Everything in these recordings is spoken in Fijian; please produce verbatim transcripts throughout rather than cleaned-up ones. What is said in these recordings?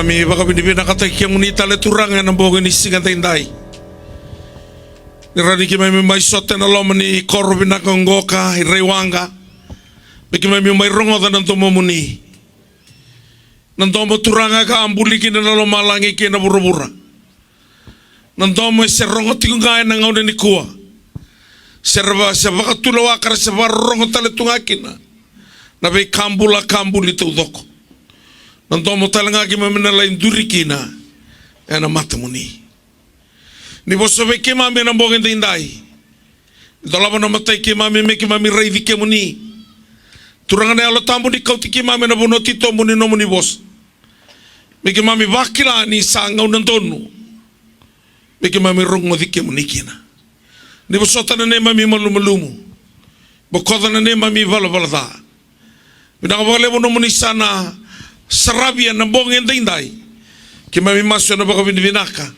Keimami vakavinavinakataki kemuni tale Turaga ena bogi ni siga daidai. Ni rawa ni keimami mai sota ena loma ni koro vinaka oqo ka i Raiwaqa. Me keimami mai rogoca na domomuni. Na domo Turaga ka a buli kina na lomalagi kei na vuravura. Na domo e se rogo tiko ga ena gauna nikua. Se ra va, se vakatulewa ka ra se vakarorogo tale tu ga kina. Na veika bula ka buli taucoko. Na domo tale ga keimami na lai duri kina. Ena matamuni. Ni vosa vei keimami ena bogi daidai. Dolava na matai keimami me keimami raici kemuni. Turaga na Yalo Tabu ni kauti keimami ena vanua titobu ni nomuni vosa. Me keimami vakila ni sa gauna donu. Me keimami rogoci kemuni kina. Ni vosota na neimami malumalumu. Bokoca na neimami valavala ca. Vinaka vakalevu nomuni sa na saravi ena bogi edaidai. Keimami masu ena vakavinavinaka.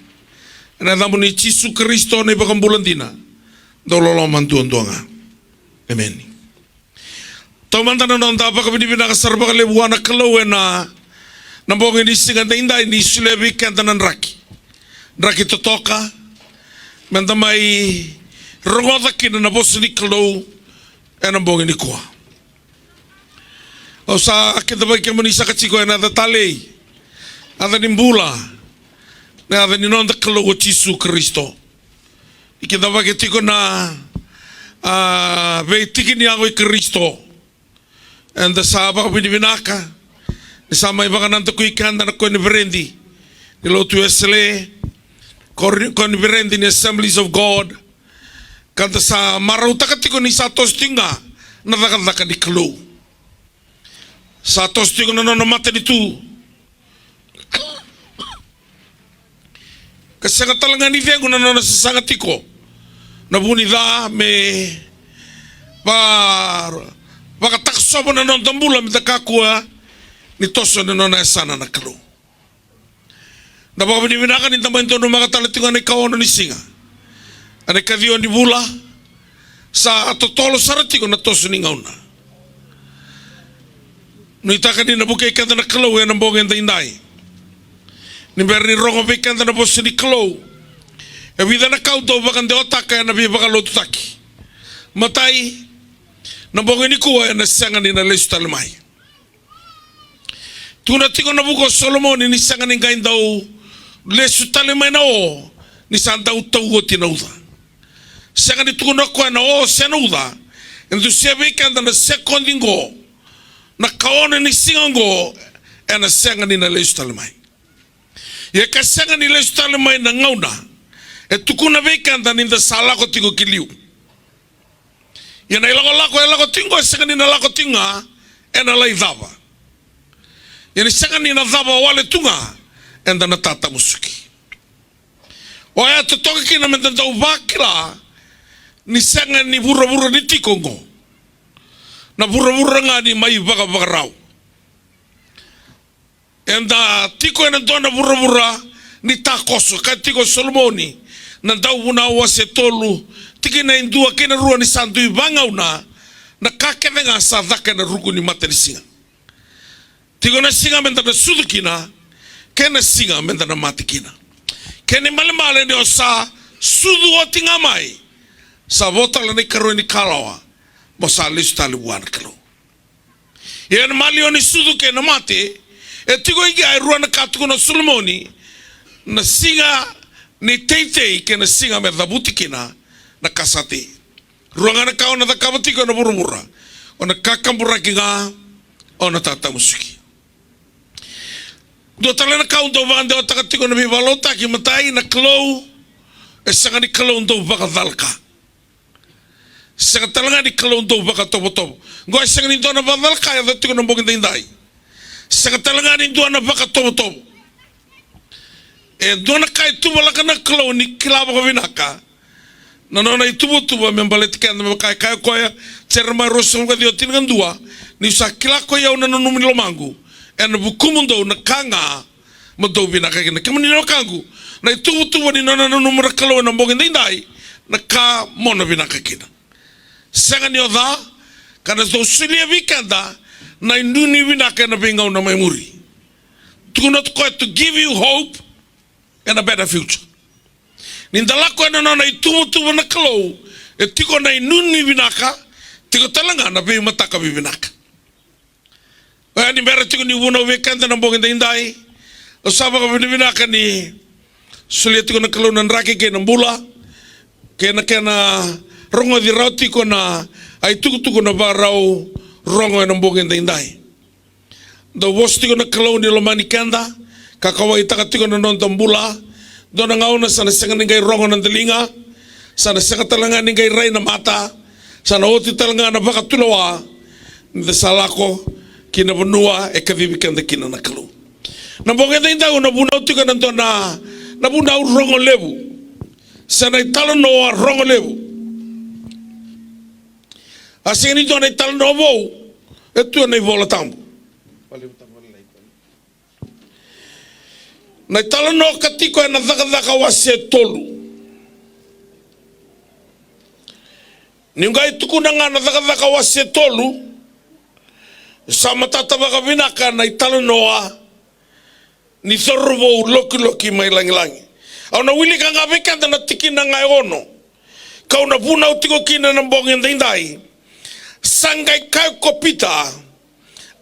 Ena yacamuni Jisu Karisito na iVakabula dina. Dau loloma duadua ga. Emeni. Taumada na noda vakavinavinaka sara vakalevu vua na Kalou ena, na bogi ni siga daidai ni solia vei keda na draki. Draki totoka. Meda mai rogoca kina na vosa ni Kalou ena bogi nikua. Au sa kidavaki kemuni saka tiko ena yaca talei, yaca ni bula, na yaca ni noda Kalou o Jisu Karisito. Ni kidavaki tiko na, a, veitiki ni yago i Karisito. Eda sa vakavinavinaka ni sa mai vakanadakui keda na koniferedi ni Lotu Wesele, koni-, koniferedi ni Assemblies of God. Ka da sa marautaka tiko ni sa toso tiko ga na cakacaka ni Kalou. Sa toso tiko na nona matanitu. Ka sega tale ga ni cegu na nona sasaga tiko na vu ni ca me va-, vakatakosova na noda bula me da kakua ni toso na nona yasana na Kalou. Da vakavinavinaka ni da mai donumaka tale tiko na ikaono ni siga. Ena ikaciwa ni vula, sa totolo sara tiko na toso ni gauna. Nuitaka ni na vukei keda na Kalou ena bogi edaidai. Ni bera ni rogo vei keda na vosa ni Kalou, e vica na ka au dau vakadewataka ena veivakalotutaki. Matai, na bogi nikua ena sega ni na lesu tale mai. Tukuna tiko na vuku o Solomoni ni sega ni qai dau lesu tale mai na o ni sa dau tau oti na uca. Sega ni tukuna o koya na o se na uca. E dusia vei keda na sekodi qo, na kaono ni siga qo, ena sega ni na lesu tale mai. Ia ka sega ni lesu tale mai na gauna, e tukuna vei keda ni da sa lako tiko ki liu. Ia na ilakolako e lako tiko qo e sega ni na lako tiko ga ena lai cava. Ia ni sega ni na cava wale tu ga, eda na tatamusuki. Oya e totoka kina meda dau vakila ni sega ni vuravura ni tiko qo. Na vuravura ga ni mai vakavakarau. Eda tiko ena dua na vuravura ni takoso, ka tiko Solomoni na Dauvunau wase tolu, tikina e dua kei na rua, ni sa dui vagauna na ka kece ga sa caka ena ruku ni matanisiga. Tiko na siga meda na sucu kina, kei na siga meda na mate kina. Kena ibalebale ni o sa sucu oti ga mai, sa vo tale na ikarua ni kalawa, mo sa lesu tale vua na Kalou. Ia na maliwa ni sucu kei na mate, e tiko i kea e rua na ka tukuna o Solomoni, na siga ni teitei kei na siga me cavuti kina na ka sa tei. Rua ga na ka o na cakava tiko ena vuravura, o na kakaburaki ga, o na tatamusuki. Dua tale na ka au dau vakadewataka tiko na veivakalotutaki, matai na Kalou, e sega ni Kalou dau vakacalaka. Sega tale ga ni Kalou dau vakatovotovo. Qo e sega ni dua na vakacalaka e yaco tiko na bogi daidai. Sega tale ga ni dua na vakatovotovo. E dua na ka e tuvalaka na Kalou ni kila vakavinaka na nona ituvatuva me baleti keda, me vaka e kaya o koya, Jeremaia ruasagavulu ka ciwa, tinikadua, niu sa kila koi au na nanuma ni lomaqu ena vukumudou na ka ga mo dou vinaka kina. Kemuni na wekaqu, na ituvatuva ni nona nanuma na Kalou ena bogi daidai, na ka mo na vinaka kina. Sega ni o ca, ka na dau solia vei keda na inuinui vinaka ena veigauna mai muri. Tukuna o koya to give you hope and a better future. Ni da lako ena nona ituvatuva na Kalou, e tiko na inuinui vinaka, tiko tale ga na veimataka vivinaka. Oya ni bera tiko ni vunau vei keda na bogi daidai. Au sa vakavinavinaka ni solia tiko na Kalou na draki kei na bula, kei na kena rogoci rawa tiko na itukutuku na vakarau rogo ena bogi daidai. Dau vosa tiko na Kalou ni lomani keda, ka kauwaitaka tiko na noda bula. Dua na gauna sa na sega ni qai rogo na daliga, sa na sega tale ga ni qai rai na mata, sa na oti tale ga na vakatulewa. Ni da sa lako ki na vanua e kacivi keda kina na Kalou. Na bogi daidai au na vunau tiko ena dua na, na vunau rogo levu, se na italanoa rogo levu. A sega ni dua na italanoa vou, e tu ena iVola Tabu. Na italanoa ka tiko ena Cakacaka wase tolu. Niu qai tukuna ga na Cakacaka wase tolu, sa matata vakavinaka na italanoa ni cauravou lokiloki mai lagilagi. Au na wilika ga vei keda na tikina ga e ono, kau na vunau tiko kina na bogi daidai. Sa qai kaya ko Pita,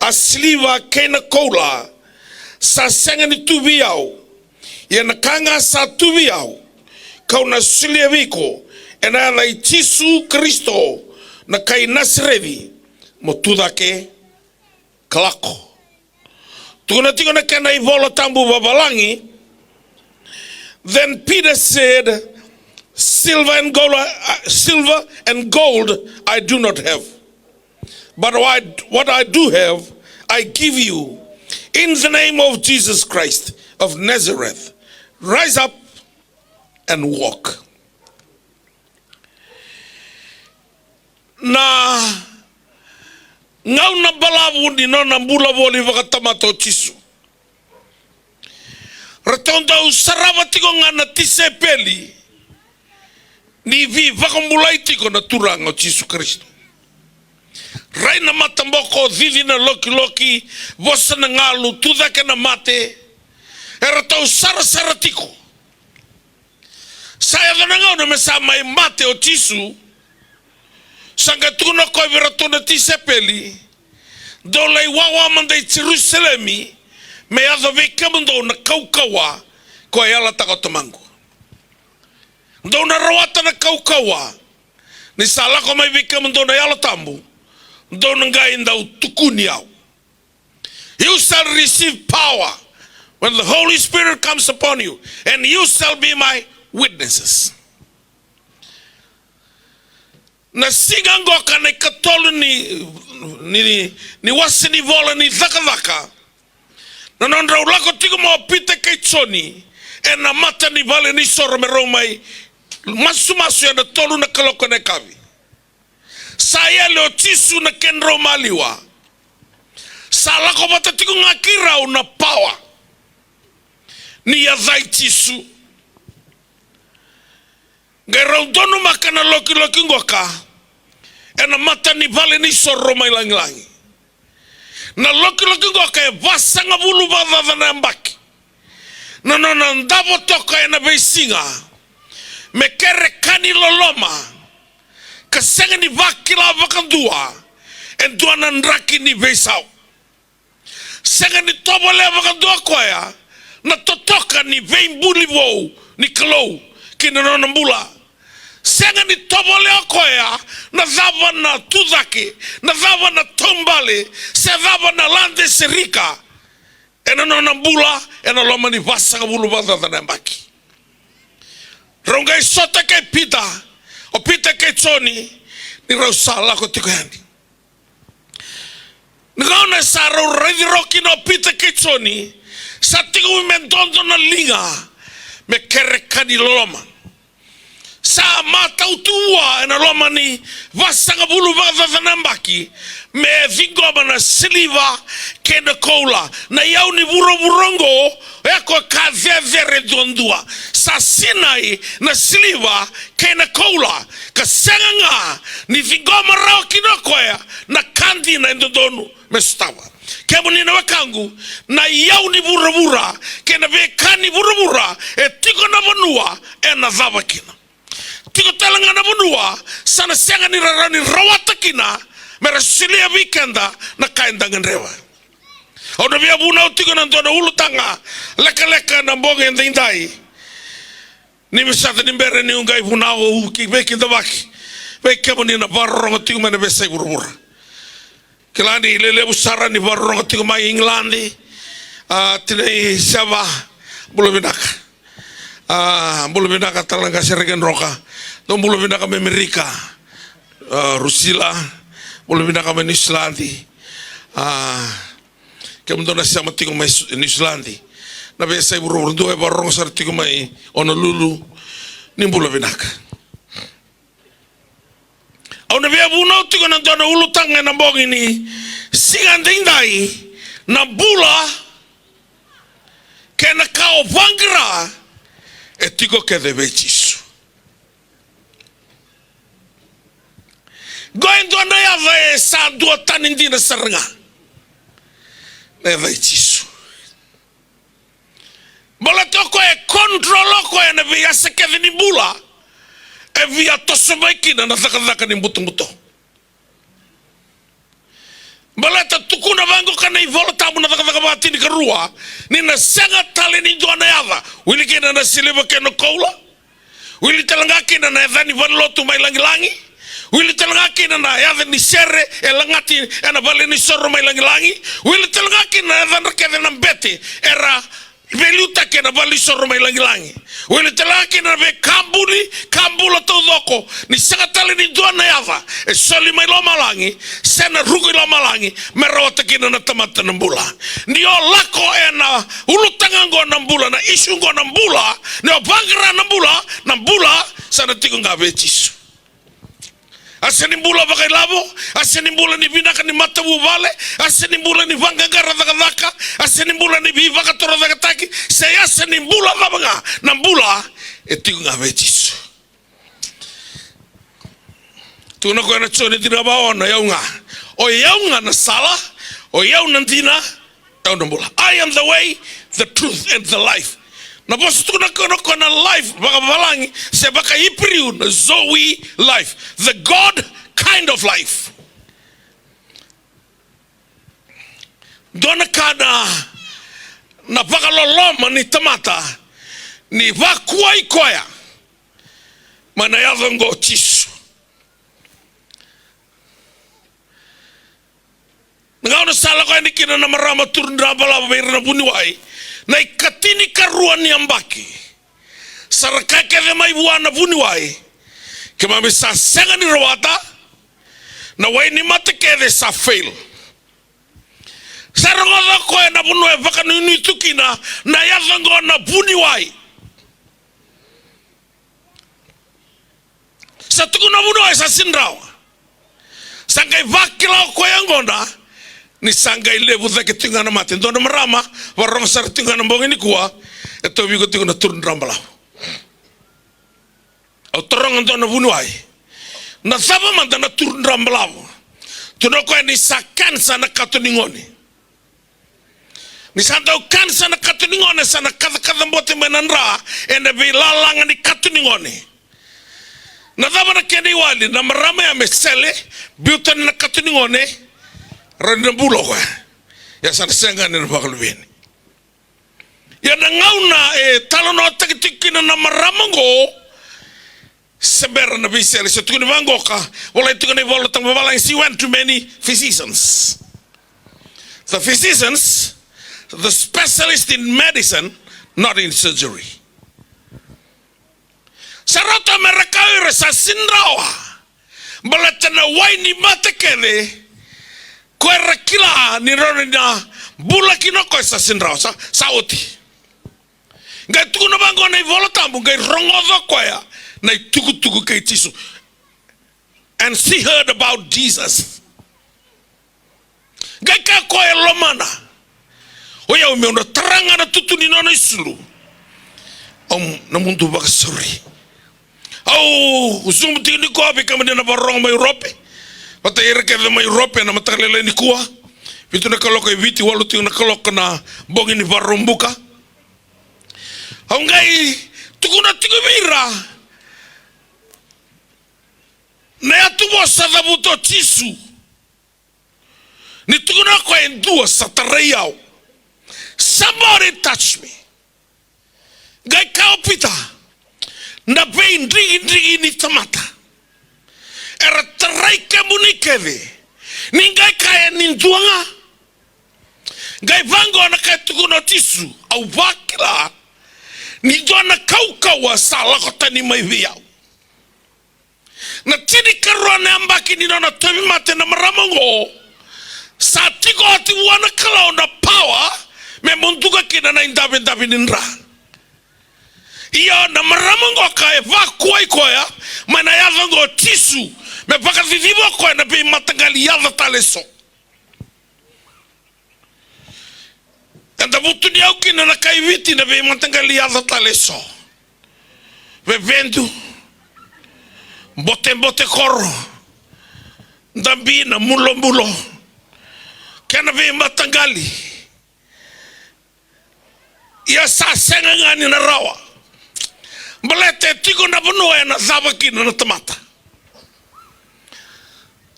a siliva kei na koula sa sega ni tu vei au, ia na ka ga sa tu vei au, kau na solia vei iko, ena yaca i Jisu Karisito na kai Nasareci, mo tu cake ka lako. Tukuna tiko na kena iVola Tabu vavalagi. Then Peter said, "Silver and gold, I- I- silver and gold I do not have, but what I, what I do have, I give you. In the name of Jesus Christ of Nazareth, rise up and walk." Na gauna balavu ni nona bula voli vakatamata o Jisu, ratou dau sarava tiko ga na tisaipeli ni veivakabulai tiko na Turaga o Jisu Karisito. Rai na mataboko, cici na lokiloki, vosa na galu, tu cake na mate. E ratou sarasara tiko. Sa yaco na gauna me sa mai mate o Jisu, sa qai tukuna o koya vei iratou na tisaipeli, "Dou lai wawa mada i Jerusalemi, me yaco vei kemudou na kaukauwa ko a yalataka o Tamaqu. Dou na rawata na kaukauwa, ni sa lako mai vei kemudou na Yalo Tabu, dou na qai dau tukuni au. You shall receive power when the Holy Spirit comes upon you, and you shall be my witnesses." Na siga qoka na ikatolu ni, ni, ni wase ni vola ni Cakacaka, na nodrau lako tiko mai o Pita kei Joni ena mata ni valenisoro me rau mai masumasu ena tolu na kaloko ena yakavi. Sa yali o Jisu na kedrau maliwa. Sa lako vata tiko ga kei rau na pawa ni yaca i Jisu. Qai rau donumaka na lokiloki qoka ena mata ni valenisoro mai lagilagi. Na lokiloki qoka e vasagavulu vakacaca na yabaki. Na nona davo toka ena veisiga me kere ka ni loloma, ka sega ni vakila vakadua e dua na draki ni veisau. Sega ni tovolea vakadua o koya na totoka ni veibuli vou ni Kalou ki na nona bula. Sega ni tovolea o koya na cava na tucake, na cava na taubale, se cava na lade se rika ena nona bula ena loma ni vasagavulu vakacaca na yabaki. Rau qai sota kei Pita, o Pita kei Joni, ni rau sa lako tiko yani. Na gauna sa rau raici rawa kina o Pita kei Joni, sa tiko me dodo na liga me kere ka ni loloma. Sa matau tu vua ena loma ni vasagavulu vakacaca na yabaki me ciqoma na siliva kei na koula. Na iyau ni vuravura oqo, e koya ka cecere duadua. Sa sinai na siliva kei na koula, ka sega A, ni ciqoma rawa kina o koya na ka dina e dodonu me sotava. Kemuni na wekaqu, na iyau ni vuravura kei na veika ni vuravura e tiko na vanua ena cava kina. Tiko tale ga na vanua sa na sega ni ra rawa ni rawata kina me ra solia vei keda na ka eda gadreva. Au na via vunau tiko na dua na ulutaga lekaleka na bogi edaidai. Ni me sata ni bere niu qai vunau au ki veikidavaki vei kemuni na vakarorogo tiko mai na veiyasai vuravura. Kila ni lelevu sara ni vakarorogo tiko mai Igiladi. A, tinai Seva, bula vinaka. A, bula vinaka tale na qase Reke Droka. Dou bula vinaka mai Amerika. A, Rusila, bula vinaka mai Niusiladi. A, kemudou na sema tiko mai Su-, Niusiladi. Na veiyasai vuravura, dou e vakarorogo sara tiko mai Honolulu. Ni bula vinaka. Au na via vunau tiko na dua na ulutaga ena bogi ni siga edaidai, na bula kei na ka o vaqara e tiko kece vei Jisu. Qo e dua na yaca e sa duatani dina sara ga. Na yaca i Jisu. Baleta o koya e control o koya na veiyasa kece ni bula. E via toso mai kina na cakacaka ni butobuto. Baleta tukuna vaqo ka na iVola Tabu na Cakacaka vakatinikarua, ni na sega tale ni dua na yaca. Wili kina na siliva kei na koula. Wili tale ga kina na yaca ni valenilotu mai lagilagi. Wili tale ga kina na yaca ni sere e lagati ena valenisoro mai lagilagi. Wili tale ga kina na yacadra kece na bete era veiliutaki ena valenisoro mai lagilagi. Wili tale ga kina na veika buli, ka bula taucoko, ni sega tale ni dua na yaca e soli mai lomalagi se na ruku i lomalagi me rawata kina na tamata na bula. Ni o lako ena ulutaga oqo na bula, na issue oqo na bula, ni o vaqara na bula, na bula sa na tiko ga vei Jisu. A se ni bula vakailavo, a se ni bula ni vinaka ni matavuvale, a se ni bula ni vaqaqara cakacaka, a se ni bula ni veivakatorocaketaki, se a se ni bula cava ga, na bula e tiko ga vei Jisu. Tukuna o koya na Joni tinikaono, o yau ga. O yau ga na sala, o yau na dina, au na bula. I am the way, the truth, and the life. Na vosa tukuna o koya na life vakavalagi se vakaIperiu na Zoe life, the God kind of life. Dua na ka na, na vakaloloma ni tamata ni vakuai koya mai na yaca oqo o Jisu. Na gauna sa lako yani kina na marama turu drabalavu vei ira na vuniwai, na ikatinikarua ni yabaki, sa ra kaya kece mai vua na vuniwai, keimami sa sega ni rawata, na wai ni mate kece sa fail. Sa rogoca o koya na vanua e vakanuinui tu kina na yaca oqo na vuniwai. Sa tukuna na vuniwai sa sega ni rawa. Sa qai vakila o koya oqo na, ni sa qai levu cake tiko ga na mate. Dua na marama vakarorogo sara tiko ga na bogi nikua, e tauvi iko tiko na turu drabalavu. Au taroga dua na vuniwai, na cava mada na turu drabalavu? Tukuna o koya ni sa cancer na kato ni gone. Ni sa dau cancer na kato ni gone, sa na kacakaca bote mai na dra ena veilalaga ni kato ni gone. Na cava na kena iwali? Na marama ya me sele, biu tani na kato ni gone, rawa ni na bula o koya. Ia sa na sega ni na vakaluveni. Ia na gauna e talanoataki tiko kina na marama oqo, se bera na veisele, se tukuni vaqo ka, volai tiko na iVola Tabu vavalagi, she went to many physicians. The physicians, the specialist in medicine, not in surgery. Sa rauta me ra kaya o ira sa sega ni rawa. Baleta na wai ni mate kece, ko era kila ni rawa ni na bula kina o koya sa sega ni rawa, sa, sa oti. Qai tukuna vaqo na iVola Tabu, qai rogoca o koya na itukutuku kei Jisu. And she heard about Jesus. Qai kaya o koya e lomana, o yau meu na tara ga na tutu ni nona isulu, au na mudu vakasauri. Au Zoom tiko nikua vei kemuni na vakarorogo mai Urope. Vata ira kece mai Urope na mataka lailai nikua. Vitu na kaloko e Viti, walu tiko na kaloko na bogi ni Vakaraubuka. Au qai tukuna tiko vei ira na yatuvosa cavuta o Jisu. Ni tukuna o koya, e dua sa tarai au. Somebody touch me. Qai kaya o Pita, na veidigidigi ni tamata era tarai kemuni kece. Ni qai kaya ni dua ga. Qai vaqo na ka e tukuna o Jisu, au vakila ni dua na kaukauwa sa lako tani mai vei au. Na tinikarua na yabaki ni nona tauvimate na marama oqo, sa tiko oti vua na Kalou na pawa me muduka kina na idavedave ni dra. Ia na marama oqo ka e vakuai koya mai na yaca oqo o Jisu, me vakaciciva o koya na veimataqali yaca tale eso. Eda vutuniyau kina na kai Viti na veimataqali yaca tale eso. Vevedu, botebote koro, dabina, mulomulo, kena veimataqali. Ia sa sega ga ni na rawa. Baleta e tiko na vanua ena cava kina na tamata.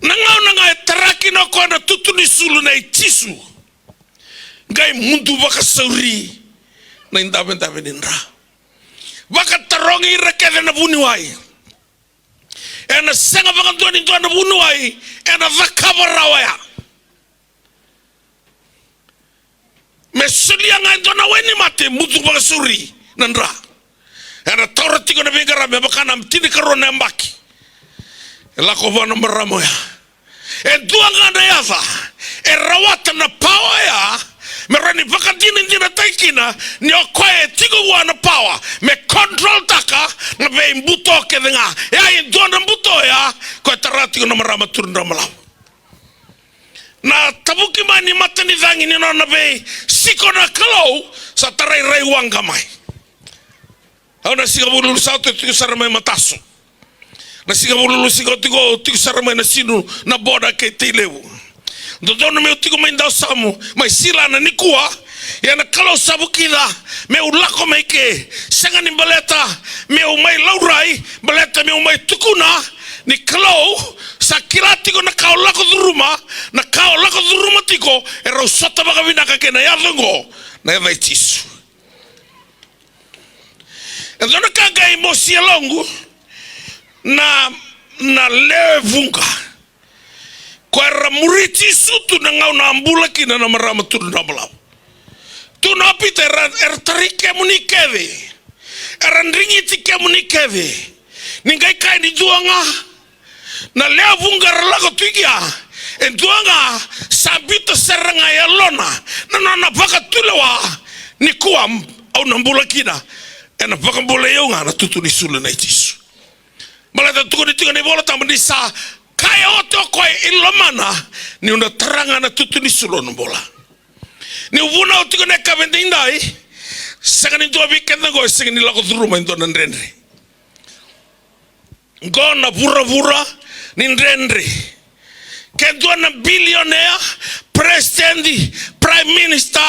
Na gauna ga e tara kina o koya na tutu ni sulu nei Jisu, qai mudu vakasauri na idavedave ni dra. Vakatarogi ira kece na vuniwai. Ena sega vakadua ni dua na vuniwai ena cakava rawa ya. Me solia ga e dua na wai ni mate, mudu vakasauri na dra. Era taura tiko na veiqaravi me vaka na tinikarua na yabaki. E lako vua na marama oya. E dua ga na yaca e rawata na pawa oya me rawa ni vakadinadinataki kina ni o koya e tiko vua na pawa me controltaka na veibuto kece ga. E a e dua na buto oya ko e tara tiko na marama Turaga Dramalawa. Na tavuki mai ni matanicagi ni nona veisiko na Kalou sa tarai rai waqa mai. Au na siga Vukelulu sa oti tiko sara mai Mataso. Na siga Vukelulu siga oti tiko, tiko sara mai na Sinu, na Boda kei Tailevu. Dodonu meu tiko mai Dawasamu, mai Silana nikua. Ia na Kalou sa vukica meu lako mai ke, sega ni baleta meu mai laurai, baleta meu mai tukuna ni Kalou sa kila tiko na ka o lako curuma, na ka o lako curuma tiko e rau sota vakavinaka kei na yaca oqo, na yaca i Jisu. E dua na ka qai mosi yaloqu na, na lewe vuqa. Ko era muri Jisu tu na gauna a bula kina na marama Turaga Dramalawa. Tu na opita era, era tarai kemuni kece. Era drigiti kemuni kece. Ni qai kaya ni dua ga na lewe vuqa era lako tu i kea, e dua ga sa biuta sara ga e yalona na nona vakatulewa. Nikua au na bula kina, ena vakabulai au ga na tutu ni sulu nei Jisu. Baleta tukuni tiko na iVola Tabu ni sa kaya oti o koya i lomana, niu na tara ga na tutu ni sulu au na bula. Niu vunau tiko na yakavi edaidai, sega ni dua vei keda qo e sega ni lako curuma e dua na dredre. Qo na vuravura ni dredre. Ke dua na bilionea, president, prime minister,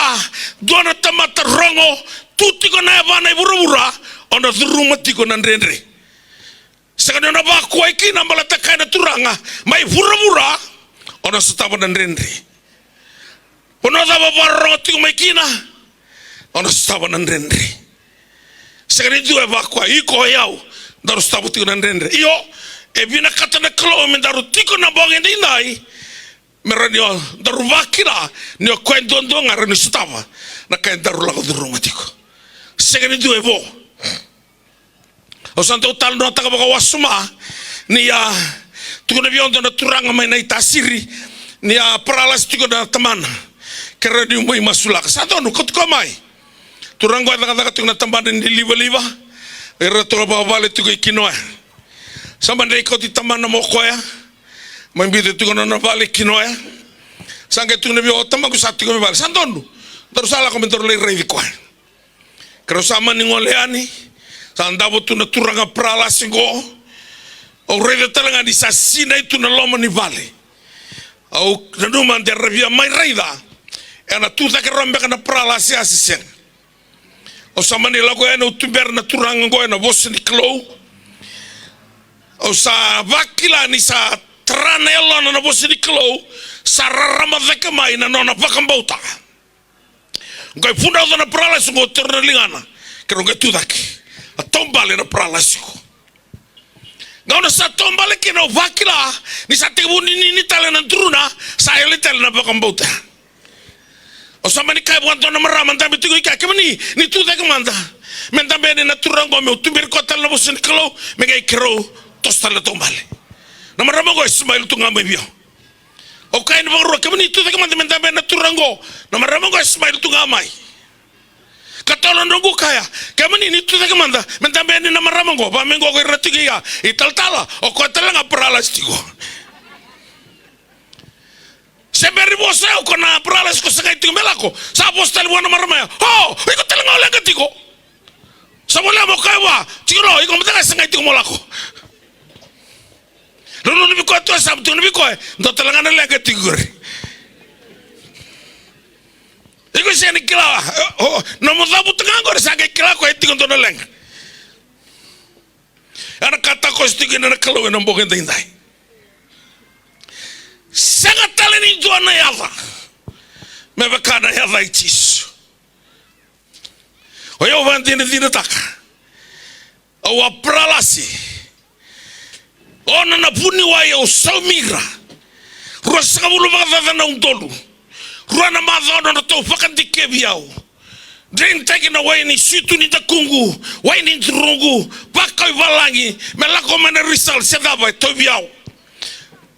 dua na tamata rogo tu tiko na yavana i vuravura, o na curuma tiko na dredre. Sega ni o na vakuai kina, baleta kaya na Turaga, mai vuravura o na sotava na dredre. Vanua cava o vakarorogo tiko mai kina, o na sotava na dredre. Sega ni dua e vakuai, iko, o yau, daru sotava tiko na dredre. Io, e vinakata na Kalou me daru tiko na bogi edaidai, me rawa ni o daru vakila ni o koya duadua ga e rawa ni sotava na ka e daru lako curuma tiko. Sega ni dua e vo. Au sa dau talanoataka vakawasoma ni a tukuna vei au dua na turaga mai Naitasiri ni a paralasi tiko na tamana. Kerea niu mai masulaka. Sa donu, kauta koya mai. Turaga qo e cakacaka tiko na tabana ni livaliva. Ira tu vakavale tiko i Kinoya. Sa madrai kauti tamana mo koya. Mai biuta tiko na nona vale i Kinoya. Sa qai tukuna vei au, o tamaqu sa tiko mai vale. Sa donu. Daru sa lako me daru lai raici koya. Keirau sa mani gole yani, Sa davo tu na turaga paralasi qo. Au raica tale ga ni sa sinai tu na loma ni vale. Au nanuma de ra via mai raica ena tu cake rawa beka na paralasi, a se sega. Au sa mani lako yani, au tubera na turaga qo ena vosa ni Kalou. Au sa vakila ni sa tara na yalona na vosa ni Kalou, sa rarama cake mai na nona vakabauta. Qai vunaoca na paralasi qo, toro na ligana, keirau qai tu cake. A taubale na paralasi qo. Gauna sa taubale kina, au vakila ni sa tekivu ninini tale na duruna, sa yali tale na vakabauta. Au sa mani kaya vua dua na marama dabe tiko i kea, kemuni ni tu cake mada me dabe yani na turaga qo, meu tuberi koya tale na vosa ni Kalou, me qai keirau toso tale na taubale. Na marama qo e smile tu ga mai vei au. Au kaya ni vakarua, kemuni tu cake mada me dabe na turaga qo. Na marama qo e smile tu ga mai. Ka tolo noqu kaya, kemuni ni tu cake mada me dabe yani na marama qo. Va me qo ko ira tiko ia, italatala, o koya tale ga paralasi tiko. Se bera ni vosa o koya na paralasi ko sagai tiko me lako, sa vosa tale vua na marama ya, o, iko tale ga o leqa tiko. Sa volea mo kaya vua, tiko lo, iko mada ga e sagai tiko mo lako. Lululu vei koya tu, e sa tukuna vei koya, dua tale ga na leqa tiko qori. Iko sega ni kila, o, o, nomu cavuta ga qori sa qai kila koya e tiko dua na leqa. Ena ka takoso tiko kina na Kalou ena bogi edaidai. Sega tale ni dua na yaca me vaka na yaca i Jisu. O yau vakadinadinataka. Au a paralasi. Ono na vuniwai au saumi ira. Ruasagavulu vakacaca na udolu. Rua na macawa nodratou vakadikevi au. Drainitaki na wai ni suitu ni dakuqu, wai ni duruqu, vakau i valagi, me lako mai na result se cava e tauvi au.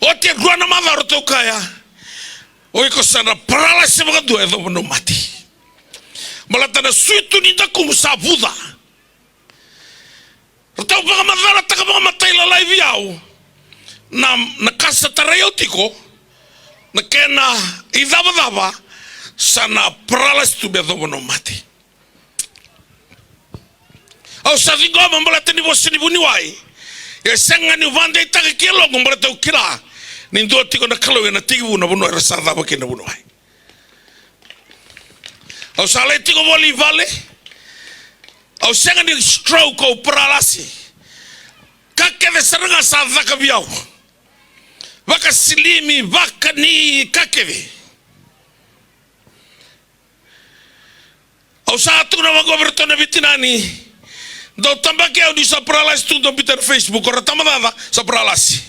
Oti e rua na macawa ratou kaya, o iko sa na paralasi vakadua, yacova na nomu mate. Baleta na suitu ni dakuqu sa vuca. Ratou vakamacalataka vakamatailalai vei au na, na ka sa tarai au tiko, na kena icavacava, sa na paralasi tu me yacova na nomu mate. Au sa ciqoma baleta ni vosa ni vuniwai. Ia e sega niu vakadeitaka ki yaloqu baleta au kila ni dua tiko na Kalou ena tekivu na vanua era sa cava kina na vuniwai. Au sa lai tiko voli i vale. Au sega ni stroke, au paralasi. Ka kece sara ga sa caka vei au. Vakasilimi, vakani, ka kece. Au sa tukuna vaqo vei iratou na veitinani. Dou tabaki au niu sa paralasi tu, dou biuta na Facebook, o ra tamacaca sa paralasi.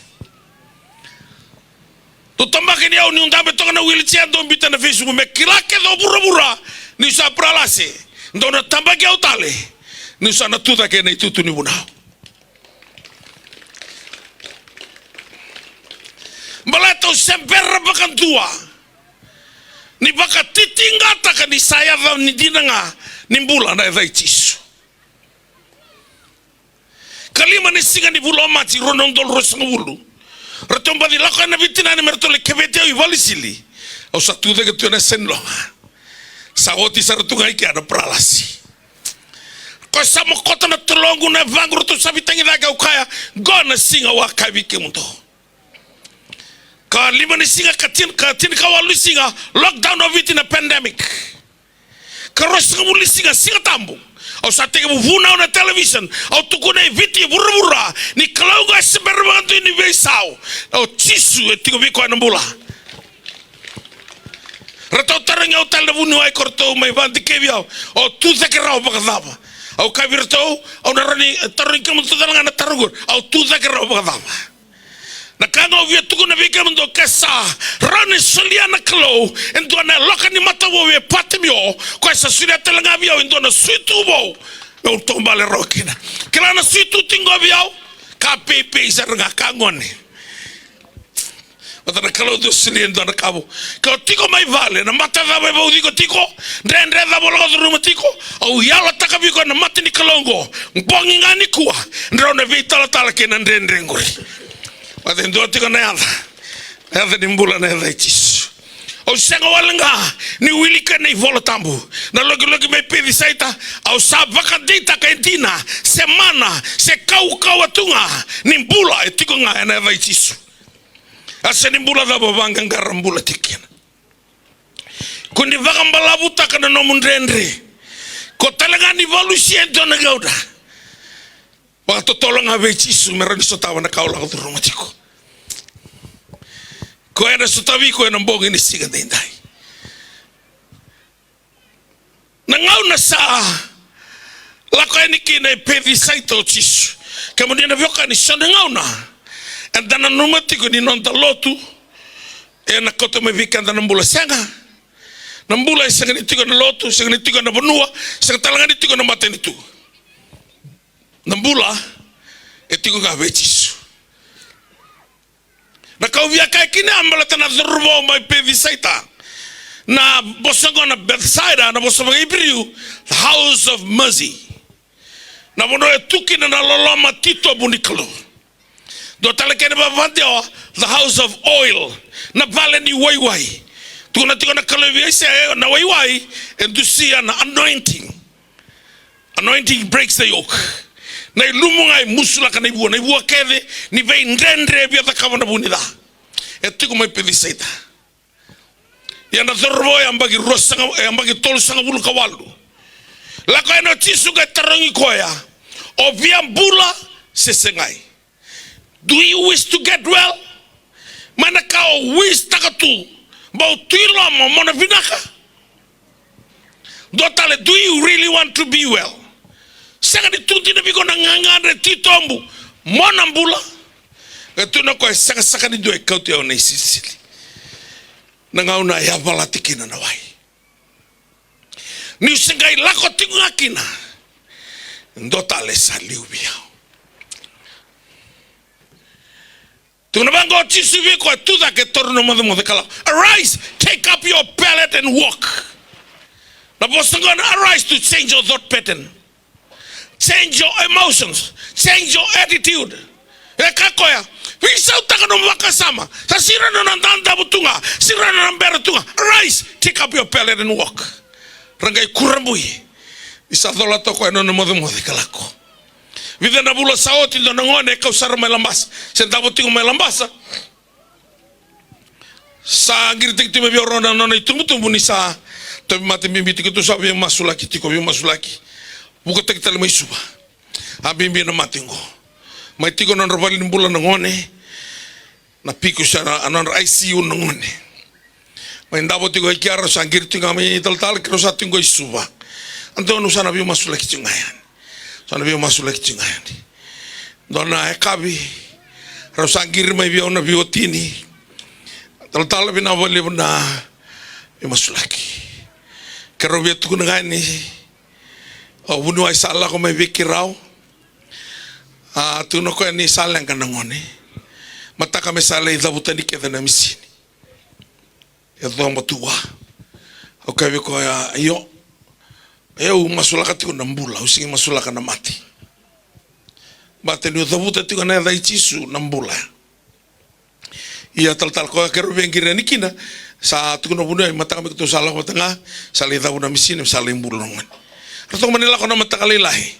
Dou tabaki ni au niu dabe toka na wheelchair, dou biuta na Facebook, me kila kece o vuravura niu sa paralasi. Dou na tabaki au tale niu sa na tu cake ena itutu ni vunau. Baleta au se bera vakadua ni vakatitiqataka ni sa yaca ni dina ga ni bula na yaca i Jisu. Ka lima ni siga ni vula o Maji, rua na udolu ruasagavulu, ratou baci lako yani na veitinani me ratou lai keveti au i vale ni sili. Au sa tu cake tu ena yasa ni loga. Sa oti sara tu ga i kea na paralasi. Koya sa mokota na toloqu, na yavaqu, ratou sa veitagicaki, au kaya, qo na siga au a kaya vei kemudou. Ka lima ni siga, ka tin-, ka tinikawalu ni siga, lockdown o Viti, na pandemic. Ka ruasagavulu ni siga, Siga Tabu, au sa tekivu vunau na television, au tukuna e Viti, e vuravura, ni Kalou qo e se bera vakadua ni veisau. O Jisu e tiko vei koya na bula. Ratou tarogi au tale na vuniwai, ko ratou mai vakadikevi au, au tu cake rawa vakacava? Au kaya vei iratou, au na rawa ni tarogi kemudou tale ga na taro qori, au tu cake rawa vakacava? Na ka ga au via tukuna vei kemudou, ke sa rawa ni solia na Kalou e dua na yaloka ni mata vou vei Patimio, koya sa solia tale ga vei au e dua na suitu vou meu taubale rawa kina. Kila na suitu tiko qo vei au, ka peipei sara ga, ka gone. Vata na Kalou dau solia e dua na ka vou. Ke o tiko mai vale, na mata cava e vauci iko tiko, dredre cava o lako curuma tiko, au yalataka vei iko ena mata ni Kalou oqo, bogi ga nikua, drau na veitalatala kei na dredre qori. Vata e dua tiko na yaca, na yaca ni bula, na yaca i Jisu. Au sega wale ga ni wilika na iVola Tabu. Na lokiloki mai Pecisaita, au sa vakadeitaka e dina, se mana, se kaukauwa tu ga ni bula e tiko ga ena yaca i Jisu. A se ni bula cava o vaqaqara bula tiko kina. Ko ni vakabalavutaka na nomu dredre. Ko tale ga ni valusia e dua na gauna. Vakatotolo ga vei Jisu me rawa ni sotava na ka o lako curuma tiko. Koya ena sotavi iko ena bogi ni siga daidai. Na gauna sa lako yani kina e Pecisaita o Jisu. Kemuni na veiwekani, so na gauna eda nanuma tiko ni noda lotu ena kauta mai vei keda na bula. Sega. Na bula e sega ni tiko ena lotu, sega ni tiko ena vanua, sega tale ga ni tiko ena matanitu. Na bula e tiko ga vei Jisu. Na ka au via kaya kina ya baleta na cauravou mai Pecisaita. Na vosa qo na Bethsaida, na vosa vakaIperiu, the house of mercy. Na vanua e tu kina na loloma titobu ni Kalou. Dua tale kena vakadewa, the house of oil, na vale ni waiwai. Tukuna tiko na Kalou vei Aisea, na waiwai e dusia na anointing. Anointing breaks the yoke. Na ilumu ga e musulaka na ivua, na ivua kece ni veidredre e via cakava na vu ni ca. E tiko mai Pecisaita. Ia na cauravou e yabaki rua saga, e yabaki tolusagavulu ka walu. Lako yani o Jisu qai tarogi koya, o via bula se segai? Do you wish to get well? Mai na ka o wish taka tu, bau tu i loma mo na vinaka. Dua tale, do you really want to be well? Sega ni tu dina vei iko na gagadre titobu mo na bula? E tu na koya, sega saka ni dua e kauti au na isilisili. Na gauna e yavalati kina na wai. Niu se qai lako tiko ga kina, dua tale sa liu vei au. Tukuna vaqo o Jisu vei koya, tucake, taura na mocemoce ka lako. Arise, take up your pallet and walk. Na vosa qo na arise to change your thought pattern. Change your emotions. Change your attitude. E kaya o koya, veisautaka nomu vakasama. Sa siro na nona dadavu tu ga, siro na nona bera tu ga. Arise, take up your pallet and walk. Ra qai kurabui. Ni sa colata o koya na nona mocemoce ka lako. Vica na vula sa oti, dua na gone e kau sara mai Labasa, se davo tiko mai Labasa. Sa qiritaki tu mai vei au na nona itubutubu ni sa tauvimate bibi tiko, keitou sa veimasulaki tiko, veimasulaki. Vukataki tale mai Suva. A bibi na mate qo. Mai tiko na nodra vale ni bula na gone. Na piku sa na, a nodra I C U na gone. Mai davo tiko i kea, rau sa qiri tiko ga mai talatala, keirau sa tiko i Suva. A donu sa na veimasulaki tiko ga yani. Sa na veimasulaki tiko ga yani. Dua na yakavi, rau sa qiri mai vei au na veiwatini. Talatala, vinaka vakalevu na veimasulaki. Keirau via tukuna ga yani, o vuniwai sa lako mai vei keirau. A tukuna o koya ni sa leqa na gone. Mataka me sa lai cavuta ni kece na misini. E coba tu vua. Au kaya vei koya, io. Au masulaka tiko na bula, au sega ni masulaka na mate. Baleta niu cavuta tiko na yaca i Jisu na bula. Ia talatala, koya keirau via qiri yani kina, sa tukuna o vuniwai, mataka me keitou sa lako vata ga, sa lai cavu na misini, sa lai bula na gone. Ratou mani lako na mataka lailai.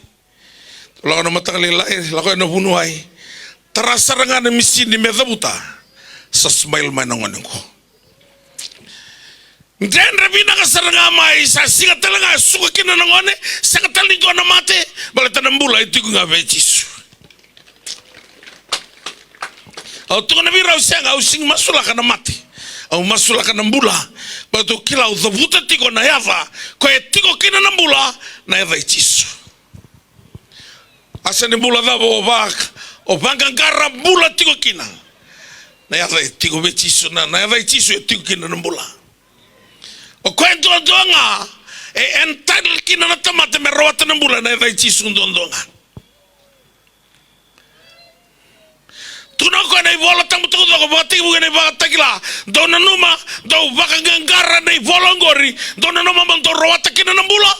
Lako na mataka lailai, lako na vuniwai. Tara sara ga na misini me cavuta. Sa smile mai na gone qo. Dredre vinaka sara ga mai, sa siga tale ga e suka kina na gone, sega tale ni dua na mate, baleta na bula e tiko ga vei Jisu. Au tukuna vei rau, sega, au sega ni masulaka na mate. Au masulaka na bula. Baleta au kila au cavuta tiko na yaca ko e tiko kina na bula, na yaca i Jisu. A se ni bula cava o va, o vaqaqara bula tiko kina. Na yaca e tiko vei Jisu, na, na yaca i Jisu e tiko kina na bula. O koya duadua ga e entitled kina na tamata me rawata na bula, na yaca i Jisu duadua ga. Tukuna o koya na iVola Tabu taucoko, Vakatekivu kei na iVakatakila. Dou nanuma, dou vakaqaqara na ivola oqori, dou nanuma mo dou rawata kina na bula.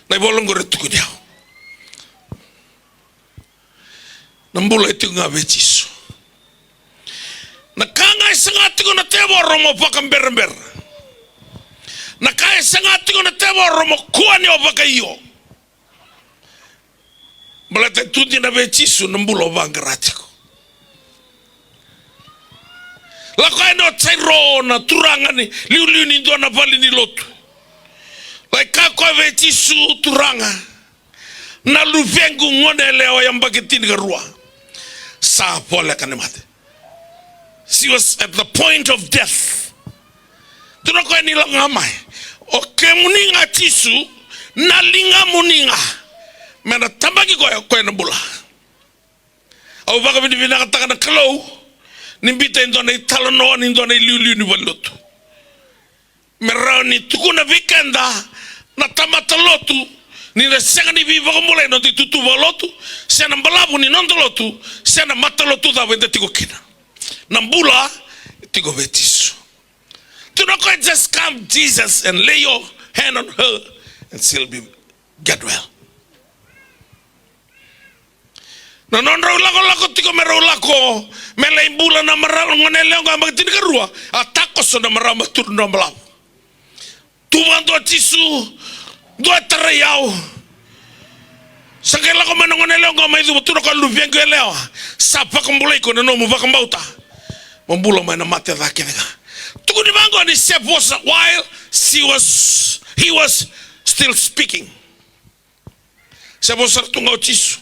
Na ivola oqori e tukuni au. Na bula e tiko ga vei Jisu. Na ka ga e saga tiko na tevoro mo vakaberabera. A e saga tiko na tevoro mo kua ni o vakaio. Baleta e tu dina vei Jisu na bula o vaqara tiko. Lako yani o Jairo na turaga ni liuliu ni dua na vale ni lotu. Lai kaya o koya vei Jisu, Turaga, na luvequ gone yalewa yabaki tinikarua sa voleka ni mate. She was at the point of death. Tukuna o koya ni lako ga mai. O kemuni ga Jisu, na ligamuni ga. Me na tabaki koya, koya na bula. Au vakavinavinakataka na Kalou ni biuta e dua na italanoa ni dua na iliuliu ni valenilotu. Me rawa ni tukuna vei keda na tamata lotu ni da sega ni veivakabulai na noda itutu vakalotu, se na balavu ni noda lotu, se na matalotu cava eda tiko kina. Na bula e tiko vei Jisu. Tukuna o koya, just come Jesus and lay your hand on her and she'll be, get well. Na nodrau lakolako tiko me rau lako me lai bula na marama, gone yalewa qo yabaki tinikarua, a takoso na marama, tu na balavu. Tu vakadua o Jisu, dua e tarai au. Sa qai lako mai na gone yalewa qo mai cuva, tukuna o koya, luvequ yalewa, sa vakabulai iko na nomu vakabauta. Mo bula mai na mate ca kece ga. Tukuni vaqo ni se vosa while she was, he was still speaking. Se vosa sara tu ga o Jisu.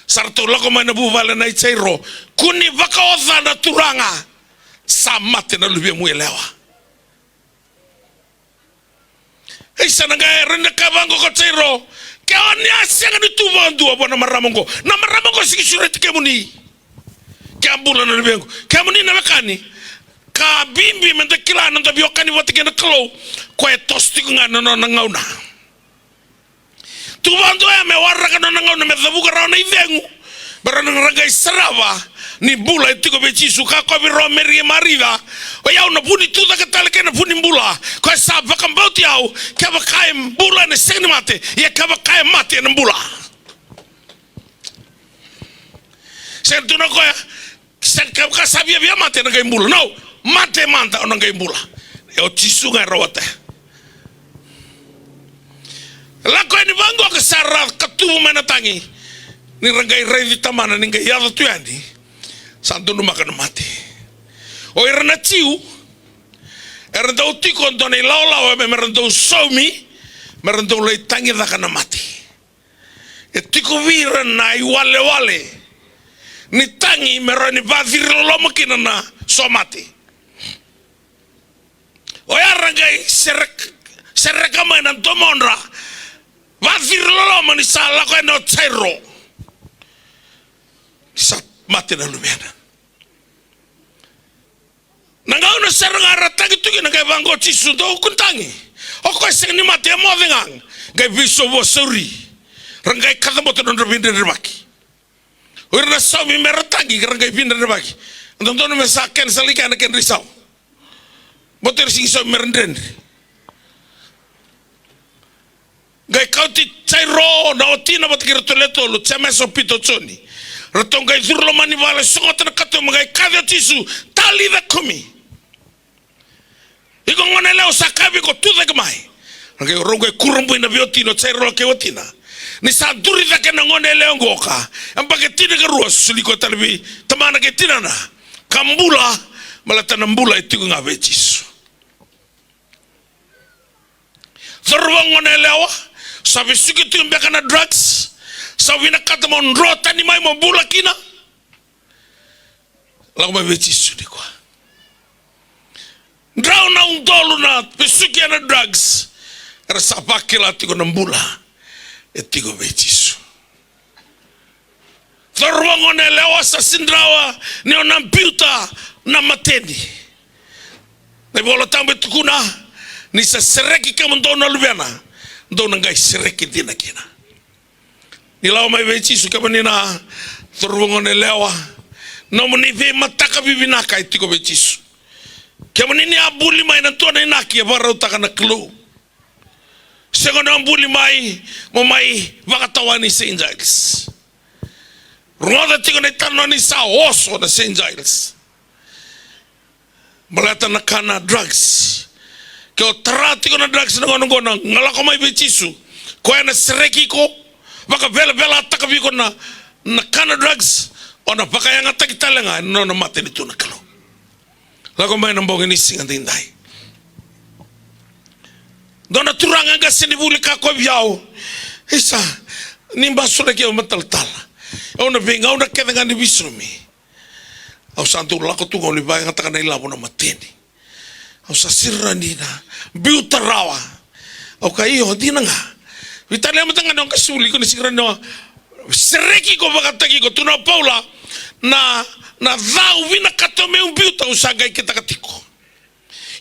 Sa ratou lako mai na vuvale nei Jairo. Kua ni vakaoca na turaga. Sa mate na luvemu yalewa. Isa na qai rawa ni kaya vaqo ko Jairo. Ke o ni a sega ni tu vakadua vua na marama qo. Na marama qo sega ni sureti kemuni. Ke a bula na luvequ. Kemuni na wekani. Ka bibi me da kila na noda veiwekani vata kei na Kalou. Koya e toso tiko ga na nona gauna. Tu vakadua ya me waraka na nona gauna me cavuka rawa na icegu. Me rawa ni ra qai sarava ni bula e tiko vei Jisu. Ka kaya vei rau o Meri kei Marica, o yau na vu ni tucake tale kei na vu ni bula. Koya sa vakabauti au, kevaka e bula ena sega ni mate, ia kevaka e mate ena bula. Sega ni tukuna o koya, se kevaka sa viavia mate ena qai bula. No, mate mada o na qai bula. E o Jisu ga e rawata. Lako yani vaqo ka sa ra katuvu mai na tagi. Ni ra qai raici tamana ni qai yaco tu yani, sa donumaka na mate. O ira na Jiu era dau tiko dua na ilawalawa me, me ra dau saumi, me ra dau lai tagicaka na mate. E tiko vei ira na iwalewale ni tagi me rawa ni vaciri loloma kina na somate. Oya ra qai serek-, sereka mai na domodra, vaciri loloma ni sa lako yani o Jairo. Ni sa mate na luvena. Na gauna sara ga ra tagi tu kina, qai vaqo o Jisu, dou kua ni tagi. O koya e sega ni mate, e moce ga. Qai veisau vakasauri. Ra qai kacabote na nodra veidredrevaki. O ira na saumi me ra tagi, ra qai veidredrevaki. Dodonu me sa kena sa lai kena kedra isau. Baleta era sega ni saumi me ra dredre. Qai kauti Jairo na watina vata kei iratou le tolu, Jemesa, o Pita, o Joni. Ratou qai curu lomani vale, sogota na katuba, qai kaci o Jisu, Talitha kumi. Iko gone yalewa, au sa kaya vei iko, tucake mai. Ra qai, rau qai kurabui na veiwatini, o Jairo kei watina. Ni sa duri cake na gone yalewa qo ka yabaki tinikarua, soli koya tale vei tamana kei tinana. Ka bula, baleta na bula e tiko ga vei Jisu. Cauravou, gone yalewa, sa vesuki tu beka na drugs, sa vinakata mo dro tani mai mo bula kina. Lako mai vei Jisu nikua. Drau na udolu na vesuki ena drugs, era sa vakila tiko na bula e tiko vei Jisu. Cauravou, gone yalewa, sa sega ni rawa ni o na biuta na mateni. Na iVola Tabu e tukuna ni sa sereki kemudou na luvena, dou na qai sereki dina kina. Ni lako mai vei Jisu, kemuni na cauravou, gone yalewa, nomuni veimataka vivinaka e tiko vei Jisu. Kemuni ni a buli mai na dua na inaki e vakarautaka na Kalou. Sega ni o buli mai mo mai vakatawani Saint Giles. Rogoca tiko na italanoa ni sa oso na Saint Giles. Baleta na ka na drugs. Ke o tara tiko na drugs na gauna oqo, na lako mai vei Jisu, koya ena sereki iko, vakavelavelataka vei iko na, na kana drugs, o na vakayagataki tale ga ena nona matanitu na Kalou. Lako mai na bogi ni siga daidai. Dua na turaga qase ni vuli kaya vei au, "Isa, ni basulaki au matalatala. Au na veigauna kece ga ni veisomi. Au sa dau lako tu ga, au lai vakayagataka na ilavo na mateni. Au sa siro ni na biuta rawa." Au kaya, "Io, dina ga." Veitalia mada ga na qase vuli, iko na siro ni na sereki iko, vakataki iko. Tukuna o Paula, na, na ca au vinakata meu biuta, au sa qai kitaka tiko.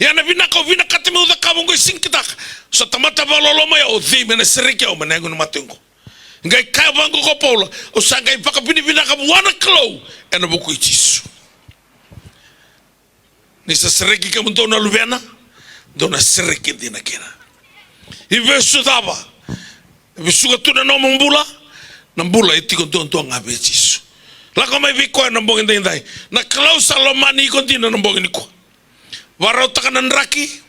Ia na vinaka au vinakata meu cakava, au qai sega ni kitaka. Sa tamata vakaloloma, ia o cei me na sereki au mai na yago ni mate oqo? Qai kaya vaqo ko Paula, au sa qai vakavinavinaka vua na Kalou ena vuku i Jisu. Ni sa sereki kemudou na luvena, dou na sereki dina kina. I vesu cava e vesuka tu na nomu bula? Na bula e tiko duadua ga vei Jisu. Lako mai vei koya na bogi daidai. Na Kalou sa lomani iko dina na bogi nikua. Vakarautaka na draki.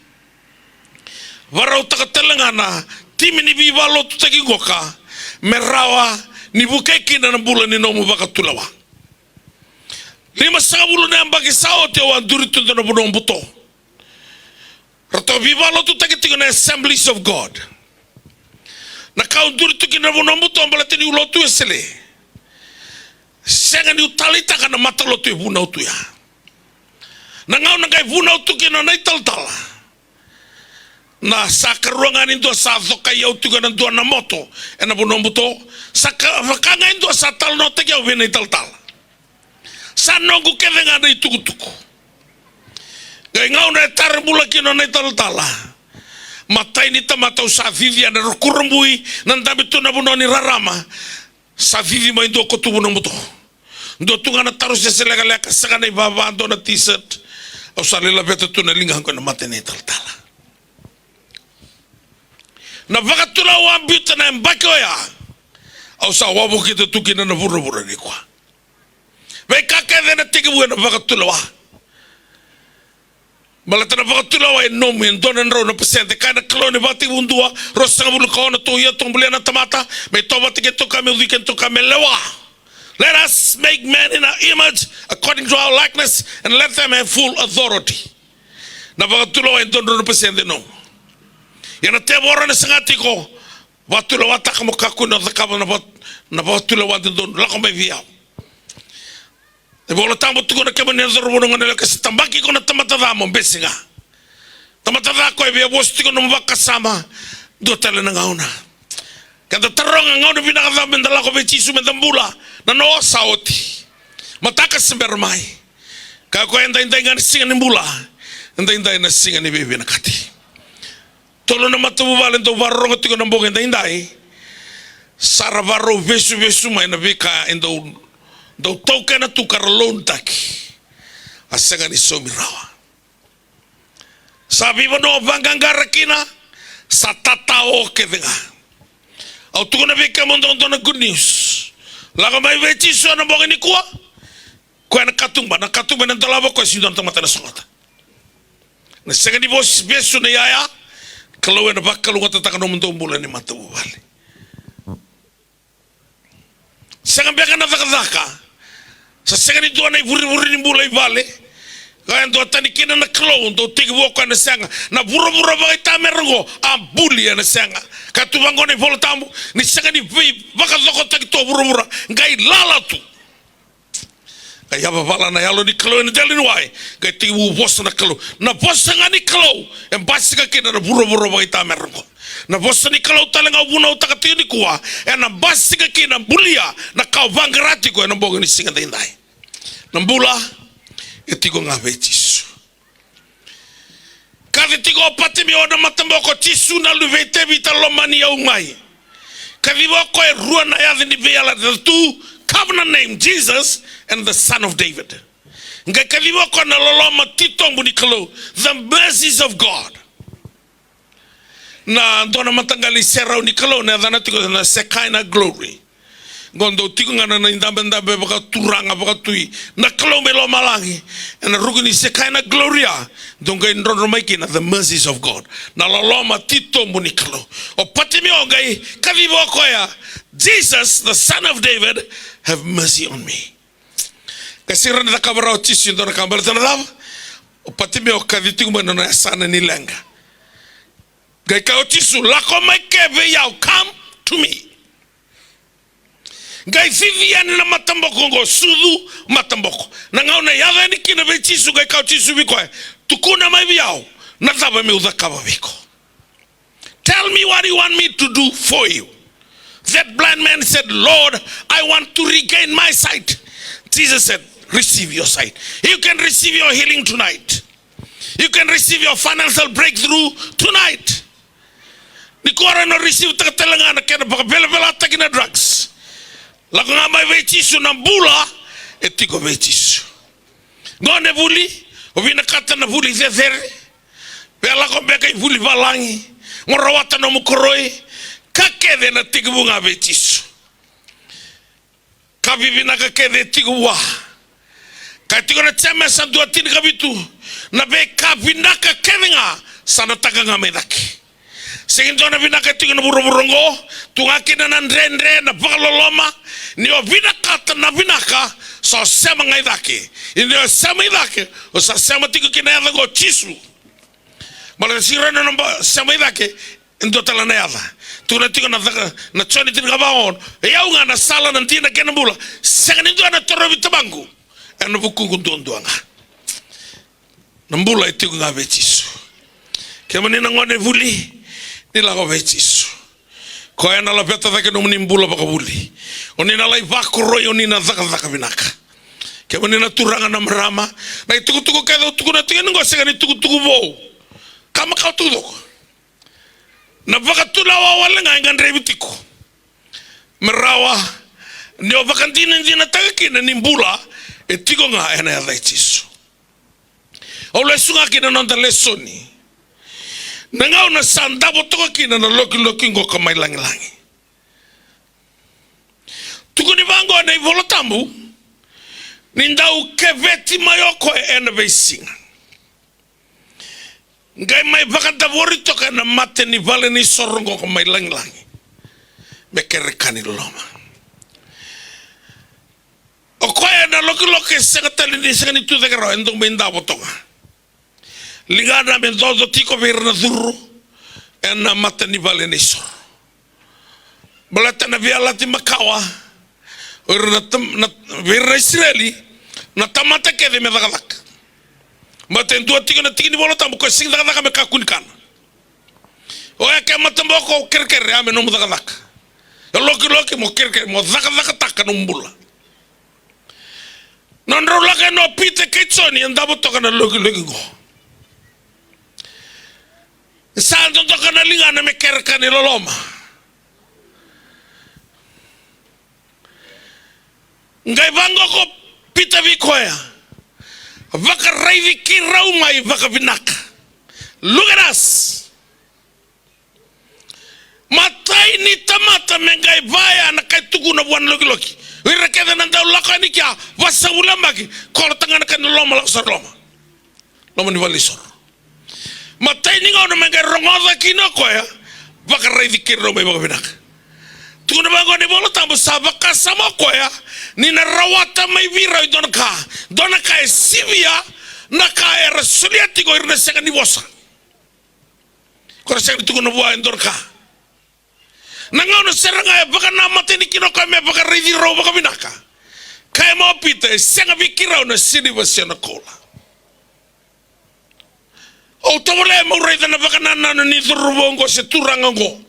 Vakarautaka tale ga na timi ni veivakalotutaki qoka me rawa ni vukei kina na bula ni nomu vakatulewa. Limasagavulu na yabaki sa oti au a duri tu e dua na vanua buto. Ratou veivakalotutaki tiko na Assemblies of God. Na ka au duri tu kina na vanua buto baleta niu lotu Wesele. Sega niu taleitaka na matalotu e vunau tu ya. Na gauna qai vunau tu kina na italatala, na sa karua ga ni dua sa cokai au tiko ena dua na moto ena vanua buto. Sa ka, vaka ga e dua sa talanoataki au vei na italatala. Sa noqu kece ga na itukutuku. Qai gauna e tara bula kina na italatala, matai ni tamata au sa cici ena rukurabui, na dabe tu na vanua ni rarama. Sa cici mai dua ko tu vanua buto. Dua tu ga na taro sese lekaleka, sega na ivava, dua na t-shirt. Au sa lai laveta tu na ligaqu ena mata ni talatala. Na vakatulewa au a biuta na yabaki oya, au sa wavokita tu kina na vuravura nikua. Veika kece ena tekivu ena vakatulewa. Baleta na vakatulewa e nomu, e dua na drau na pasede. Kaya na Kalou ena Vakatekivu dua, ruasagavulu ka ono, tou ia tou bulia na tamata me itovo vata kei na tou ka, me ucui kei na tou ka, me lewa. Let us make man in our image, according to our likeness, and let them have full authority. Na vakatulewa e dua na drau na pasede e nomu. Ia na tevoro ena saga tiko, vakatulewataka mo kakua ni o cakava na vaka, na vakatulewa dodonu, lako mai vei au. Na iVola Tabu tukuna, kemuni na cauravou, na goneyalewa, ke sa tabaki iko na tamata ca, mo bese ga. Tamata ca koya e via vosa tiko na nomu vakasama. Dua tale na gauna. Keda taroga, gauna vinaka cava meda lako vei Jisu meda bula? Na noa sa oti. Mataka se bera mai. Kaya o koya, edaidai ga na siga ni bula, edaidai na siga ni veivinakati. Tolu na matavuvale dau vakarorogo tiko na bogi edaidai. Sa ra vakarau vesuvesu mai na veika e dau, dau taukena tu ka ra loanitaki. A sega ni saumi rawa. Sa veivanua vaqaqara kina, sa tatao kece ga. Au tukuna vei kemudou dua na good news. Lako mai vei Jisu ena bogi nikua. Koya na katuba, na katuba ena dolava, koya sega ni dua na tamata ena sogota. Na sega ni vosi vesu na iyaya, Kalou ena vakalougatataka nomudou bula ni matavuvale. Sega beka na cakacaka, sa sega ni dua na ivurevure ni bula i vale. Ka e duatani kina na Kalou, dou tekivu o koya na sega. Na vuravura vakaitamera oqo a buli ena sega. Ka tu vaqo na iVola Tabu, ni sega ni veivakacokotaki tu o vuravura, qai lala tu. Qai yavavala na Yalo ni Kalou ena dela ni wai, qai tekivu vosa na Kalou. Na vosa ga ni Kalou e basika kina na vuravura vakaitamera oqo. Na vosa ni Kalou tale ga au vunautaka tiko nikua, ena basika kina, bulia na ka o vaqara tiko ena bogi ni siga daidai. Na bula e tiko ga vei Jisu. Kaci tiko o Patimeo na mataboko, "Jisu na luve i Tevita, lomani au mai." Kaciva o koya e rua na yaca ni veiyalayalati, the two covenant name, Jesus and the Son of David. Qai kaciva o koya na loloma titobu ni Kalou, the mercies of God. Na dua na mataqali serau ni Kalou na yacana tiko na Shekinah glory. Qo dau tiko ga na, na idabedabe vakaturaga, vakatui na Kalou mai lomalagi ena ruku ni Shekinah glory, dau qai drodro mai kina the mercies of God. Na loloma titobu ni Kalou. O Patimeo qai kaciva o koya, "Jesus, the son of David, have mercy on me." Qai sega ni cakava rawa o Jisu e dua na ka, baleta na cava? O Patimeo kaci tiko mai na nona yasana ni leqa. Qai kaya o Jisu, "Lako mai ke vei au, come to me." Qai cici yani na mataboko oqo, sucu mataboko. Na gauna e yaco yani kina vei Jisu, qai kaya o Jisu vei koya, "Tukuna mai vei au, na cava meu cakava vei iko? Tell me what you want me to do for you." That blind man said, "Lord, I want to regain my sight." Jesus said, "Receive your sight." You can receive your healing tonight. You can receive your financial breakthrough tonight. Ni ko rawa ni receive-taka tale ga na kena vakavelavelataki na drugs. Lako ga mai vei Jisu, na bula e tiko vei Jisu. Gone vuli, o vinakata na vuli cecere. Via lako beka i vuli valagi, mo rawata nomu koroi. Ka kece na tekivu ga vei Jisu. Ka vivinaka kece e tiko vua. Ka tiko na Jemesa dua tinikavitu, na veika vinaka kece ga sa na taka ga mai cake. Sega ni dua na vinaka e tiko ena vuravura oqo, tu ga kina na dredre, na vakaloloma. Ni o vinakata na vinaka, sa o sema ga i cake. Ia ni o sema i cake, o sa sema tiko kina yaca oqo Jisu. Baleta sega ni rawa ni o sema i cake e dua tale na yaca. Tukuna tiko na caka, na Joni tinikava ono, "O yau ga na sala, na dina kei na bula. Sega ni dua ena torovi Tamaqu ena vukuqu duadua ga." Na bula e tiko ga vei Jisu. Kemuni na gone vuli, ni lako vei Jisu. Koya ena laveta cake nomuni bula vakavuli. O ni na lai vakoroi, o ni na cakacaka vinaka. Kemuni na turaga, na marama, na itukutuku kece au tukuna tiko yani oqo sega ni tukutuku vou. Ka makawa tukutuku. Na vakatulewa wale ga e gadrevi tiko. Me rawa ni o vakadinadinataka kina ni bula e tiko ga ena yaca i Jisu. Au lesu ga ki na noda lesoni. Na gauna sa davo toka kina na lokiloki oqo ka mai lagilagi. Tukuni vaqo na iVola Tabu, ni dau keveti mai o koya ena veisiga. Qai mai vakadavori toka ena mata ni vale ni soro oqo ka mai lagilagi. Me kere ka ni loloma. O koya na lokiloki e sega tale ni, sega ni tu cake rawa, e dau mai davo toka. Ligana me coco tiko vei ira na curu ena mata ni vale ni soro. Baleta na veiyalayalati makawa o ira na tam-, na, vei ira na Isireli, na tamata kece me cakacaka. Baleta e dua tiko na tiki ni Vola Tabu, ko e sega ni cakacaka me kakua ni kana. Oya ke mataboko, kerekere, ya me nomu cakacaka. E lokiloki mo kerekere, mo cakacakataka nomu bula. Nodrau lako yani o Pita kei Joni, e davo toka na lokiloki qo. Sa dodoka na ligana me kere ka ni loloma. Qai vaqo ko Pita vei koya, "Vakaraici keirau mai vakavinaka. Look at us." Matai ni tamata me qai vaya na ka e tukuna vua na lokiloki. O ira kece na dau lako yani kea, vasagavulu na yabaki, kolota ga na ka ni loloma, lako sara loma. Loma ni valenisoro. Matai ni gauna me qai rogoca kina o koya, "Vakaraici keirau mai vakavinaka." Tukuna vaqo na iVola Tabu, sa vakasama o koya ni na rawata mai vei rau e dua na ka, dua na ka e sivia na ka era solia tiko o ira na sega ni vosa. Ko ra sega ni tukuna vua e dua na ka. Na gauna sara ga e vakanamata yani kina o koya me vakaraici rau vakavinaka, kaya mai o Pita, "E sega vei keirau na siliva se na koula." Au tovolea meu raica na vakanananu ni cauravou oqo se turaga oqo.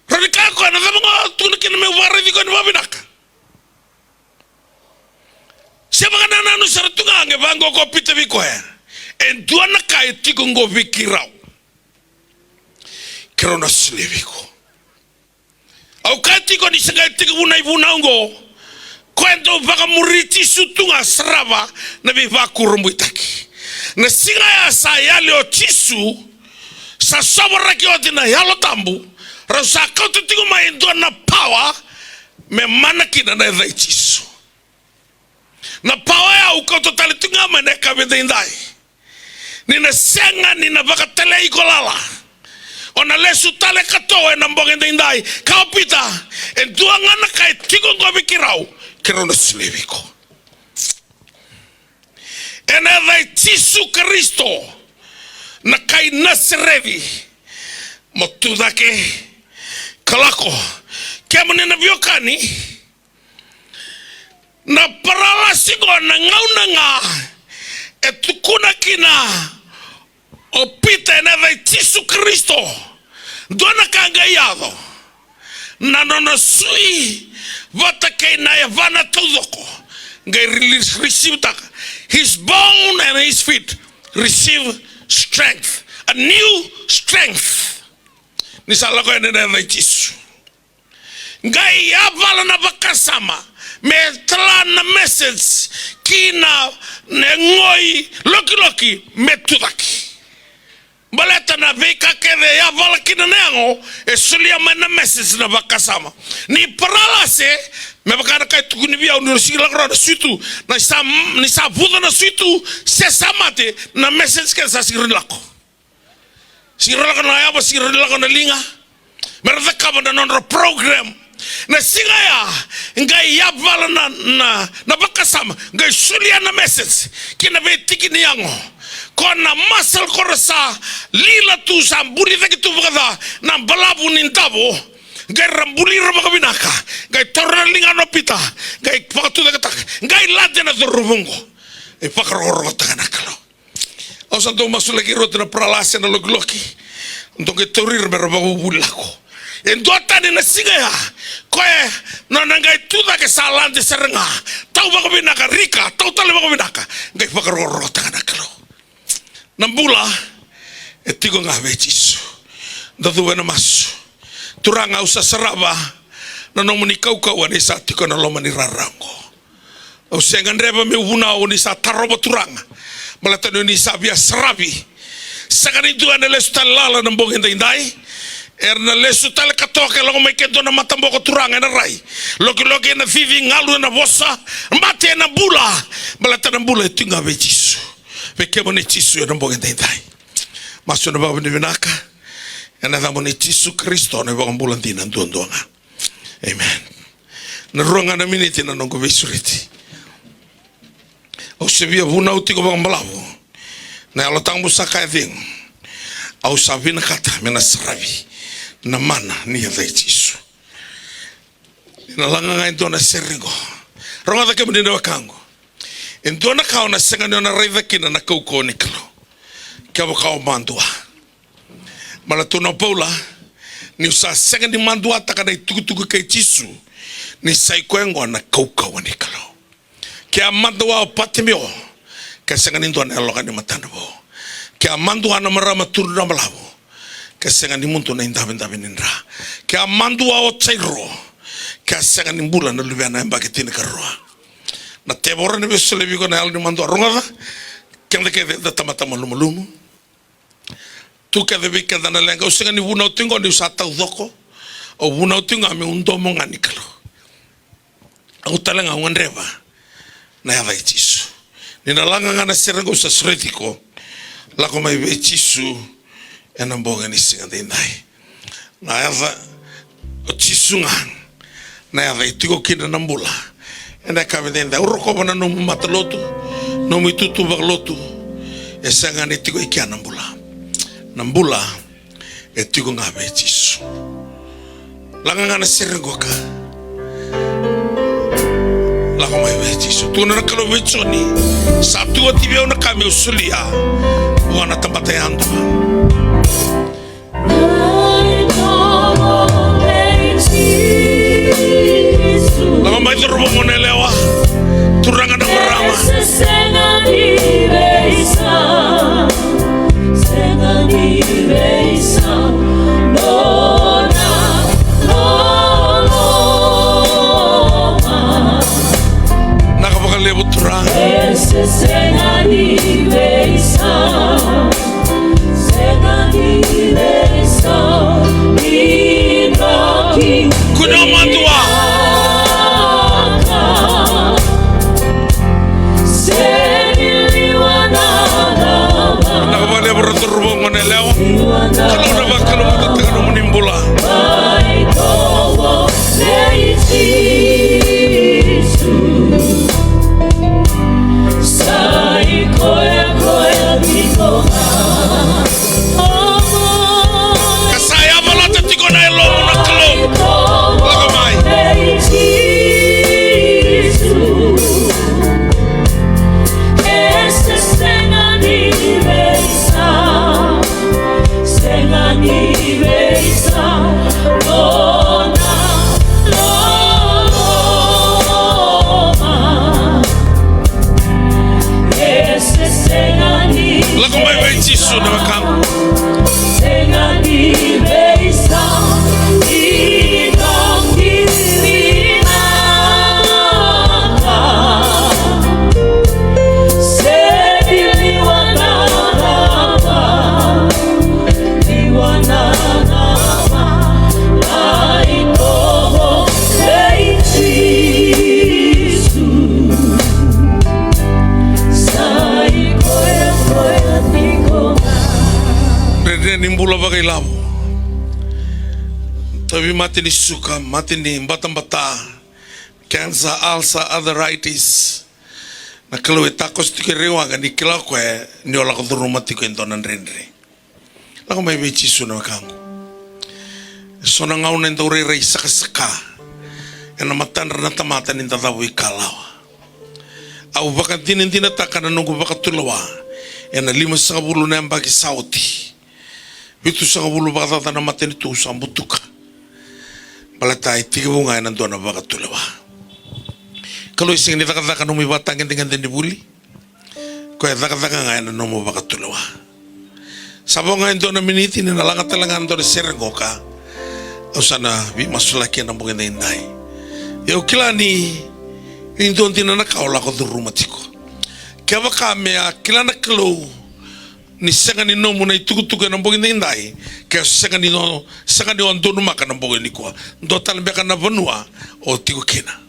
Rawa ni kaya o koya, "Na cava ga tukuna kina meu vakaraici koya ni vakavinaka?" Se vakanananu sara tu ga, qai vaqo ko Pita vei koya, "E dua na ka e tiko oqo vei keirau, keirau na solia vei iko." Au kaya tiko ni se qai tekivu na ivunau oqo, koya e dau vakamuri Jisu tu ga, sarava na veivakurabuitaki. Na siga ya sa yali o Jisu, sa sovaraki oti na Yalo Tabu, Rau sa kauta tiko mai e dua na pawa me mana kina na yaca i Jisu. Na pawa ya au kauta tale tiko ga mai na yakavi edaidai. Ni na sega ni na vakatalai iko lala. O na lesu tale ka to ena bogi edaidai. Kaya o Pita, e dua ga na ka e tiko oqo vei keirau, keirau na solia vei iko. Ena yaca i Jisu Karisito na kai Nasareci, mo tu cake ka lako. Kemuni na veiwekani, na paralasi qo na gauna ga e tukuna kina o Pita ena yaca i Jisu Karisito, dua na ka qai yaco. Na nona sui vata kei na yavana taucoko qai re-, receive-taka. His bone and his feet receive strength, a new strength. Ni sa lako yani ena yaca i Jisu. Qai yavala na vakasama me tala na message ki na, na yagoi lokiloki me tucake. Baleta na veika kece e yavala kina na yago, e solia mai na message na vakasama. Ni paralase, me vaka na ka e tukuni vei au ni ra sigi lako rawa na suitu, na sa, ni sa vuca na suitu, se sa mate, na message kece sa sigi rawa ni lako. Sigi rawa ni lako na yava, sigi rawa ni lako na liga. Me ra cakava na nodra program. Na siga ya, qai yavala na, na, na vakasama, qai solia na message ki na veitiki ni yago. Ko na muscle ko ra sa lila tu, sa buli cake tu vakaca na balavu ni davo. Qai ra buli ira vakavinaka. Qai taura na ligana o Pita. Qai vakatucaketaka. Qai lade na cauravou qo. E vakarokorokotaka na Kalou. Au sa dau masulaki ira oti na paralasi, na lokiloki. Dou qai tauri ira me ra vakavuvuli lako. E duatani na siga ya, koya nona qai tu cake sa lade sara ga. Tau vakavinaka, rika, tau tale vakavinaka. Qai vakarokorokotaka na Kalou. Na bula e tiko ga vei Jisu. Da cuva ena masu. Turaga, au sa sarava na nomuni kaukauwa ni sa tiko ena loma ni rara oqo. Au se gadreva meu vunau ni sa tarova Turaga. Baleta ni sa via saravi. Sega ni dua ena lesu tale lala na bogi edaidai. Era na lesu tale ka toka e lako mai ke dua na mataboko Turaga ena rai. Lokiloki ena cici, galu ena vosa. Mate ena bula. Baleta na bula e tiko ga vei Jisu. Vei kemuni Jisu ena bogi edaidai. Masu ena vakavinavinaka. Ena yacamuni Jisu Karisito na iVakabula dina duadua ga. Amen. Na rua ga na miniti na noqu veisureti. Au se via vunau tiko vakabalavu. Na Yalo Tabu sa kaya cegu. Au sa vinakata me na saravi na mana ni yaca i Jisu. Ni na laga ga e dua na sere qo. Rogoca kemuni na wekaqu. E dua na ka o na sega ni o na raica kina na kaukauwa ni Kalou. Kevaka o madua. Baleta na Paula, niu sa sega ni maduataka na itukutuku kei Jisu, ni sa i koya oqo na kaukauwa ni Kalou. Ke a madua o Patimeo, ke sega ni dua na yaloka ni matana vou. Ke a madua na marama turu na balavu, ke sega ni mudu na idavedave ni dra. Ke a madua o Jairo, ke a sega ni bula na luvena yabaki tinikarua. Na tevoro ni veisolevi iko na yalo ni madua, rogoca, keda kece da tamata malumalumu. Tu kece vei keda na leqa, au sega ni vunau tiko qo niu sa taucoko. Au vunau tiko ga meu domo ga ni Kalou. Au tale ga au gadreva na yaca i Jisu. Ni na laga ga na sere qo au sa sureti iko. Lako mai vei Jisu ena bogi ni siga daidai. Na yaca o Jisu ga na yaca e tiko kina na bula. Ena yakavi daidai au rokova na nomu matalotu, nomu itutu vakalotu. E sega ni tiko i kea na bula. Na bula e tiko ga vei Jisu. Laga ga na sere qoka. Lako mai vei Jisu. Tukuna na Kalou vei Joni, sa tu oti vei au na ka meu solia vua na tamata yadua. Lako mai cauravou, gone yalewa, turaga na marama. Vinaka vakalevu turaga. Sega ni veisau, sega ni veisau, ni Lako mai vei Jisu na wekaqu. Sega ni veisau ni noqu vinaka. Se ni liwa na cava, liwa na cava, mai kovo vei Jisu. Sa i koya, koya tiko ga. Dredre ni bula vakailavo. Tauvimate ni suka, mate ni batabata, cancer, ulcer, arthritis. Na Kalou e takoso tiko e Rai Waqa ni kila o koya ni o lako curuma tiko e dua na dredre. Lako mai vei Jisu na wekaqu. E so na gauna e dau rairai sakasaka ena matadra na tamata ni da cavuikalawa. Au vakadinadinataka na noqu vakatulewa ena limasagavulu na yabaki sa oti. Vitusagavulu vakacaca na matanitu sa butuka. Baleta e tekivu ga ena dua na vakatulewa. Kalou e sega ni cakacaka nomu ivakatagedegede ni vuli. Koya e cakacaka ga ena nomu vakatulewa. Sa vo ga e dua na miniti ni na laga tale ga na dua na sere qoka. Au sa na veimasulaki ena bogi edaidai. Ia au kila ni, ni dua dina na ka o lako curuma tiko. Kevaka me a kila na Kalou ni sega ni nomu na itukutuku ena bogi edaidai, ke sega ni no, sega ni o donumaka na bogi nikua. Dua tale beka na vanua o tiko kina.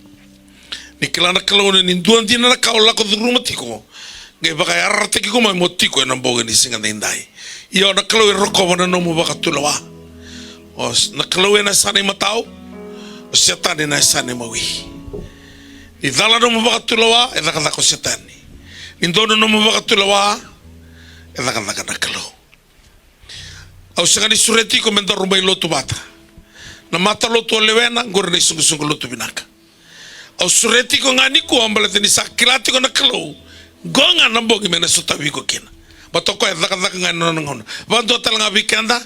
Ni kila na Kalou ni dua dina na ka o lako curuma tiko, qai vakayarayarataki iko mai mo tiko ena bogi ni siga edaidai. Ia o na Kalou e rokova na nomu vakatulewa. O s-, na Kalou ena yasana imatau, o Setani ena yasana imawi. Ni cala nomu vakatulewa, e cakacaka o Setani. Ni donu nomu vakatulewa, e cakacaka na Kalou. Au sega ni sureti iko me daru mai lotu vata. Na matalotu o lewena, qori na isoqosoqo lotu vinaka. Au sureti iko ga nikua baleta ni sa kila tiko na Kalou. Qo ga na bogi me na sotavi iko kina. Baleta o koya e cakacaka ga ena nona gauna. Vakadua tale ga vei keda,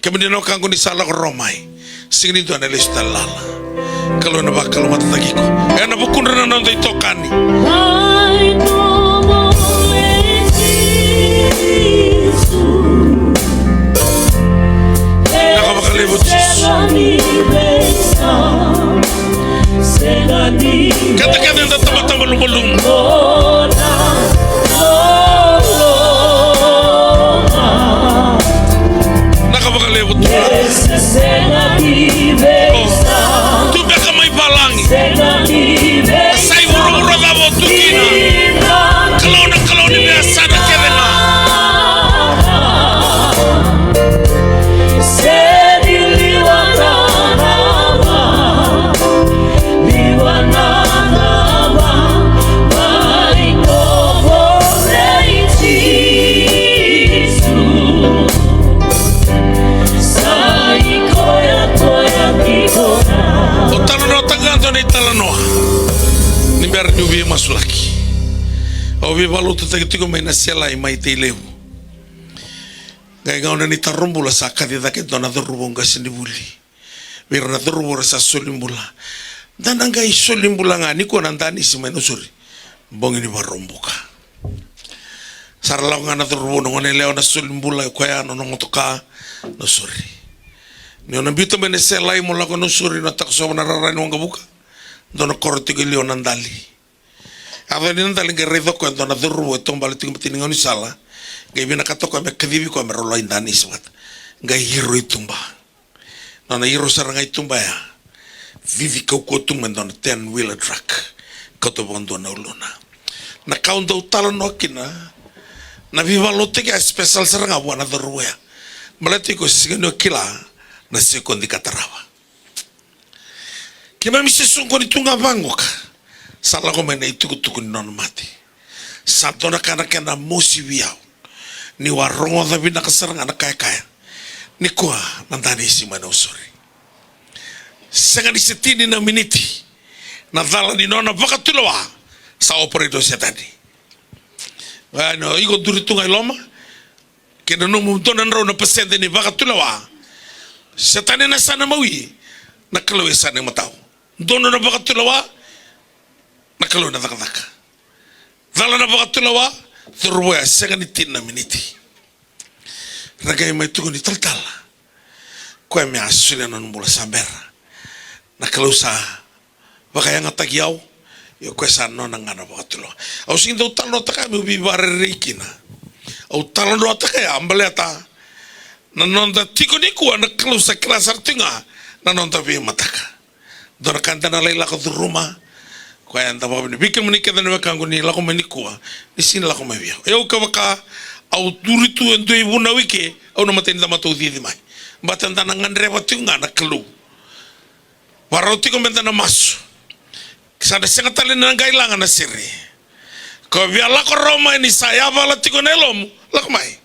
kemuni na wekaqu ni sa lako rawa mai. Sega ni dua na lesu tale lala. Kalou ena vakalougatataki iko. Ena vukudra na noda itokani. Vinaka vakalevu Jisu. Keda kece eda tabataba lumalumu. Vinaka vakalevu tu. O, tu beka mai valagi. Sa i vuravura cava o tu kina. Kalou na Kalou ni veiyasana kece ga. O talanoataka ga dua na italanoa ni bera niu veimasulaki. Au veivakalotutaki tiko mai na Selai mai Tailevu. Qai gauna ni taro bula sa kaci cake dua na cauravou qasenivuli vei ira na cauravou era sa soli bula. Da na qai soli bula ga nikua na danisi mai Nausori. Bogi ni Vakaraubuka. Sa ra lako ga na cauravou, na gone yalewa na soli bula, o koya na nona motoka, Nausori. Ni o na biuta mai na Selai mo lako Nausori, na takosova na rara ni waqavuka, dua na koro tiko e liu o Nadali. Yaco yani Nadali qai raica o koya e dua na cauravou e taubale tiko e mata ni gaunisala. Qai vinakata o koya me kacivi koya me rau lai danisi vata. Qai hiro i tuba. Nona hiro sara ga i tuba ya, cici kaukauwa tu mai e dua na ten wheeler truck. Kauta vakadua na uluna. Na ka au dau talanoa kina, na veivakalotutaki ya special sara ga vua na cauravou ya. Baleta iko sega ni o kila na sekodi ka tarava. Keimami se soqoni tu ga vaqoka, sa lako mai na itukutuku ni nona mate. Sa dua na ka na kena mosi vei au. Niu a rogoca vinaka sara ga na ka e kaya. Nikua na danisi mai Nausori. Sega ni se tini na miniti, na cala ni nona vakatulewa sa operate o Setani. Oya, iko duri tu ga i loma, kei na nomu dua na drau na pasede ni vakatulewa. Setani ena yasana imawi, na Kalou e yasana imatau. Donu na vakatulewa, na Kalou ena cakacaka. Cala na vakatulewa, Cauravou ya, sega ni tini na miniti. Ra qai mai tukuni talatala. Koya me a solia na nona bula sa bera. Na Kalou sa vakayagataki au. Ia o koya sa nona ga na vakatulewa. Au sega ni dau talanoataka ya meu veivakarerei kina. Au talanoataka ya baleta na noda tiko nikua, na Kalou sa kila sara tiko ga na noda veimataka. Dua na ka eda na lai lako curuma. Koya eda vakavinavinaka vei kemuni kece na wekaqu ni lako mai nikua, ni sega ni lako mai vei au. E au kevaka au duri tu e dua ivunau i ke, au na matai ni da matou cici mai. Baleta eda na gadreva tiko ga na Kalou. Varau tiko meda na masu. Sa da sega tale ni na qai laga na sere. Ko via lako rawa mai ni sa yavala tiko na yalomu, lako mai.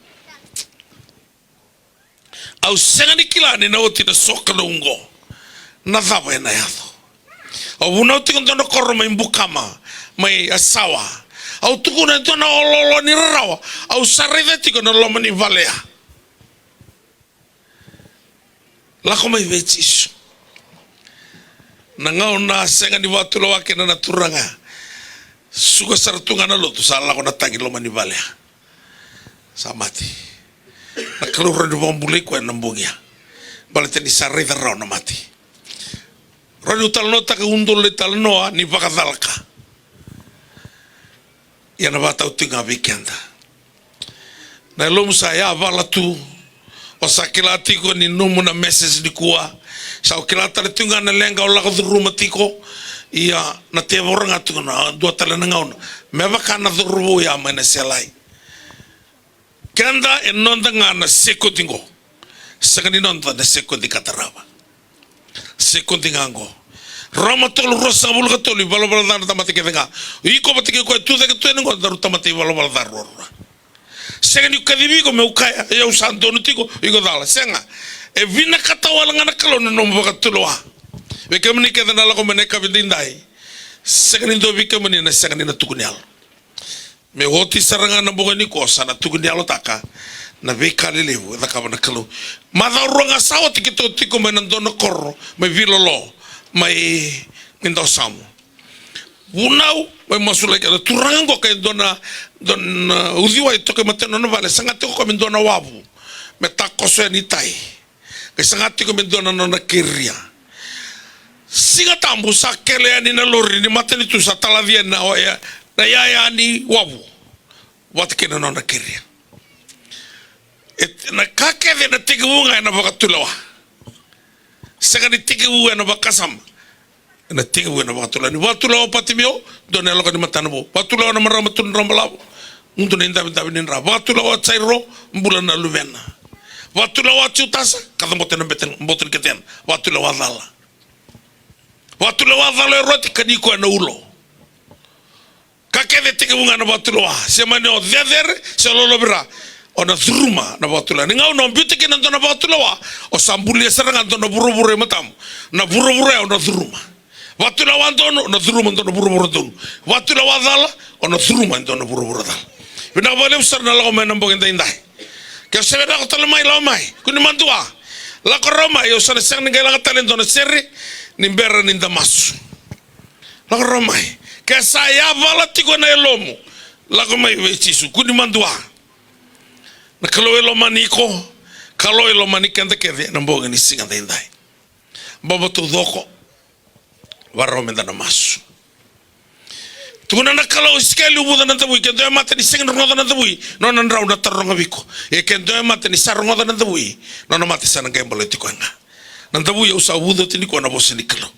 Au sega ni kila ni na oti na sokalou oqo. Na cava ena yaco? Au vunau tiko dua na koro mai Bukama, mai Yasawa. Au tukuna e dua na oloolo ni rarawa. Au sa raica tiko na loma ni vale ya. Lako mai vei Jisu. Na gauna sega ni vakatulewa kina na turaga, suka sara tu ga na lotu, sa lako na tagi loma ni vale ya. Sa mate. Na Kalou rawa ni vakabulai koya ena bogi ya. Baleta ni sa raica rawa na mate. Rawa niu talanoataka udolu na italanoa ni vakacalaka. Ia na vakatau tiko ga vei keda. Na yalomu sa yavala tu. O sa kila tiko ni nomu na message nikua. Sa o kila tale tiko ga na leqa o lako curuma tiko. Ia na tevoro ga tiko na dua tale na gauna. Me vaka na cauravou ya mai Naselai. Keda e noda ga na sekodi qo. Sega ni noda na sekodi ka tarava. Sekodi ga qo. Roma tolu, ruasagavulu ka tolu, ivalavala ca na tamata kece ga. Iko vata kei koya e tu cake tu yani qo, daru tamata ivalavala ca ruarua. Sega niu kacivi iko meu kaya, e au sa donu tiko, iko cala. Sega. E vinakata wale ga na Kalou na nomu vakatulewa. Vei kemuni kece na lako mai na yakavi daidai. Sega ni dua vei kemuni na sega ni na tukuni yalo. Me oti sara ga na bogi nikua sa na tukuni yalotaka na veika lelevu e cakava na Kalou. Macawa rua ga sa oti keitou tiko mai na dua na koro mai Vilolo, mai, mai Dawasamu. Vunau, mai masulaki na turaga qo, kei dua na, dua na uciwai toka e matai nona vale, saga tiko koya me dua na wavu me takoso yani i tai. Qai saga tiko me dua na nona keria. Siga Tabu sa kele yani na lori ni matanitu, sa talaci yani na oya, na yaya ni wavu vata kei na nona keria. E, na ka kece na tekivu ga ena vakatulewa. Sega ni tekivu ena vakasama. Ena tekivu ena vakatulewa. Ni vakatulewa o Patimeo, dua na yaloka ni matana vou. Vakatulewa na marama tu na drau balavu. Mudu na idavidavi ni dra. Vakatulewa o Jairo, bula na luvena. Vakatulewa o Jutasa, kacabote na bete, boto ni ketena. Vakatulewa cala. Vakatulewa cala o Eroti, kani koya na ulo. Ka kece tekivu ga na vakatulewa. Se mani o cecere, se lolovira. O na curuma na vakatulewa. Ni gauna o biuta kina dua na vakatulewa, o sa bulia sara ga dua na vuravura e matamu. Na vuravura ya o na curuma. Vakatulewa donu, o na curuma dua na vuravura donu. Vakatulewa cala, o na curuma dua na vuravura cala. Vinaka vakalevu sara na lako mai na bogi daidai. Ke o se vinaka tale mai, lako mai. Kua ni madua. Lako rawa mai, o sa na sega ni qai laga tale dua na sere, ni bera ni da masu. Lako rawa mai. Ke sa yavala tiko na yalomu, lako mai vei Jisu, kua ni madua. Na Kalou e lomani iko, Kalou e lomani keda kece ena bogi ni siga daidai. Baba taucoko, varau meda na masu. Tukuna na Kalou, Isikeli, uvuca na davui, ke dua e mate ni sega ni rogoca na davui, nona drau na taroga vei iko. Ia ke dua e mate ni sa rogoca na davui, nona mate sa na qai baleti koya ga. Na davui au sa uvuca oti nikua na vosa ni Kalou.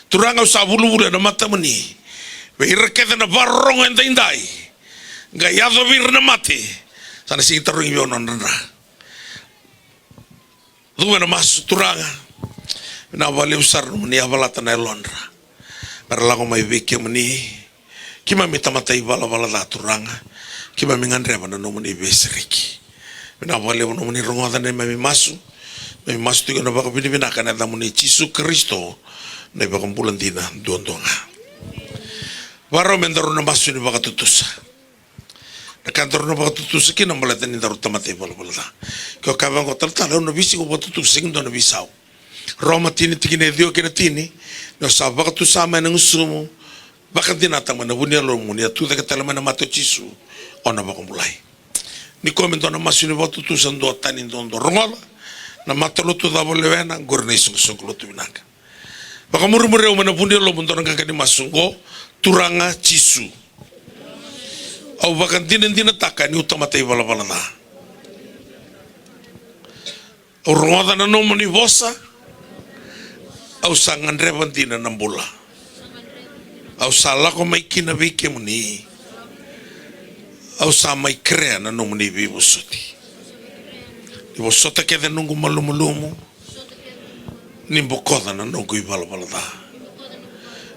Turaga, au sa vulavula ena matamuni vei ira kece na vakarorogo edaidai. Qai yaco vei ira na mate, sa na sega ni tarogi vei au na nodra dra. Cuva ena masu. Turaga, vinaka vakalevu sara nomuni yavalata na yalodra me ra lako mai vei kemuni. Keimami tamata ivalavala ca, Turaga. Keimami gadreva na nomuni veisereki. Vinaka vakalevu nomuni rogoca na neimami masu. Keimami masu tiko ena vakavinavinaka ena yacamuni Jisu Karisito, na iVakabula dina duadua ga. Vakarau me daru na masu ni vakatutusa. Na ka daru na vakatutusa kina baleta ni daru tamata ivalavala ca. Ke o kaya vaqo, talatala, au na veisiko vakatutusa, sega ni dua na veisau. Roma tini, tikina e ciwa kei na tini. Ni o sa vakatusa mai na gusumu, vakadinata mai na vu ni yalomu ni a tu cake tale mai na mate o Jisu, o na vakabulai. Nikua me dua na masu ni vakatutu, sa dua tani duadua. Rogoca na matalotu cava o lewena, qori na isoqosoqo lotu vinaka. Vakamurimuri au mai na vu ni yalomu, dua na qaqa ni masu oqo. Turaga Jisu, au vakadinadinataka niu tamata ivalavala ca. Au rogoca na nomuni vosa. Au sa gadreva dina na bula. Au sa lako mai kina vei kemuni. Au sa mai kerea na nomuni veivosoti. Ni vosota kece na noqu malumalumu. Ni bokoca na noqu ivalavala ca.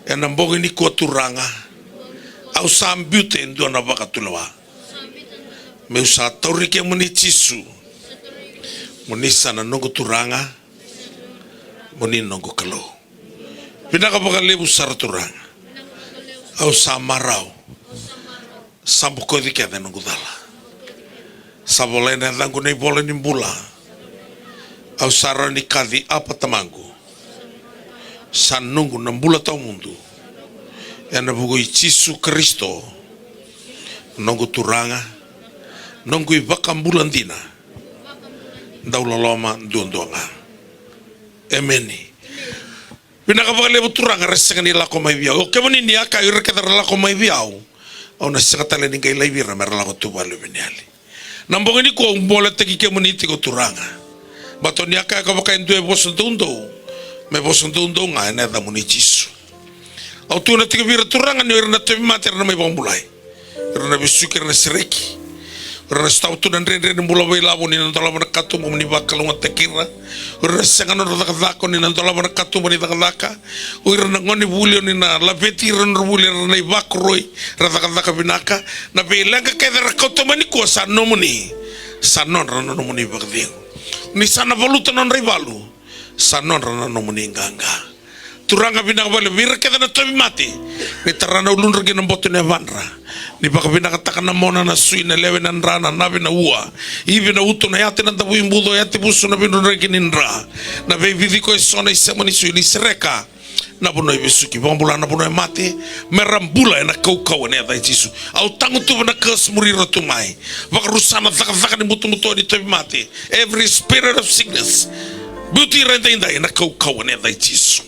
Ena bogi nikua Turaga, au sa biuta e dua na vakatulewa. Meu sa tauri kemuni Jisu. Mo ni sa na noqu Turaga. Mo ni noqu Kalou. Vinaka vakalevu sara Turaga. Au sa marau. Sa bokoci kece noqu cala. Sa volai na yacaqu na ivola ni bula. Au sa rawa ni kaci Apa Tamaqu. Sa noqu na bula tawamudu. Ena vuku i Jisu Karisito, noqu Turaga, noqu iVakabula dina, dauloloma duadua ga. Emeni. Vinaka vakalevu Turaga, ra sega ni lako mai vei au. O kemuni ni a kaya, o ira kece ra lako mai vei au, au na sega tale ni qai laivi ira me ra lako tu vale o Viniyali. Na bogi nikua au boletaki kemuni tiko Turaga. Baleta ni a kaya, ka vaka e dua e vosa doudou, me vosa doudou ga ena yacamuni Jisu. Au tukuna tiko vei ira Turaga ni o ira na tauvimate era na mai vakabulai. Ira na vesuki, ira na sereki. Ira na sotava tu na dredre ni bula vakailavo, ni na dolava na katuba mo ni vakalougatataki ira. O ira na sega nodra cakacaka, o ni na dolava na katuba ni cakacaka. O ira na gonevuli, o ni na laveti ira nodra vuli, ira na ivakaroi, ira cakacaka vinaka. Na veileqa kece era kauta mai nikua sa nomuni. Sa nodra na nomuni vakacegu. Ni sa na valuta nodra ivalu. Sa nodra na nomuni qaqa. Turaga vinaka vakalevu vei ira kece na tauvimate. Ni tara na uludra ki na boto ni yavadra. Ni vakavinakataka na mona, na sui, na lewe, na dra, na nave, na ua, ivi, na uto, na yate, na davui buco, yate vusu, na veidrodraki ni dra, na veiviciko eso, na isema ni sui, ni sereka na vanua e vesuki, vakabula na vanua e mate, me ra bula ena kaukauwa ni yaca i Jisu. Au tagutuva na curse, muri ira tu mai. Vakarusa na cakacaka ni butobuto ni tauvimate. Every spirit of sickness, biuti ira edaidai ena kaukauwa ni yaca i Jisu.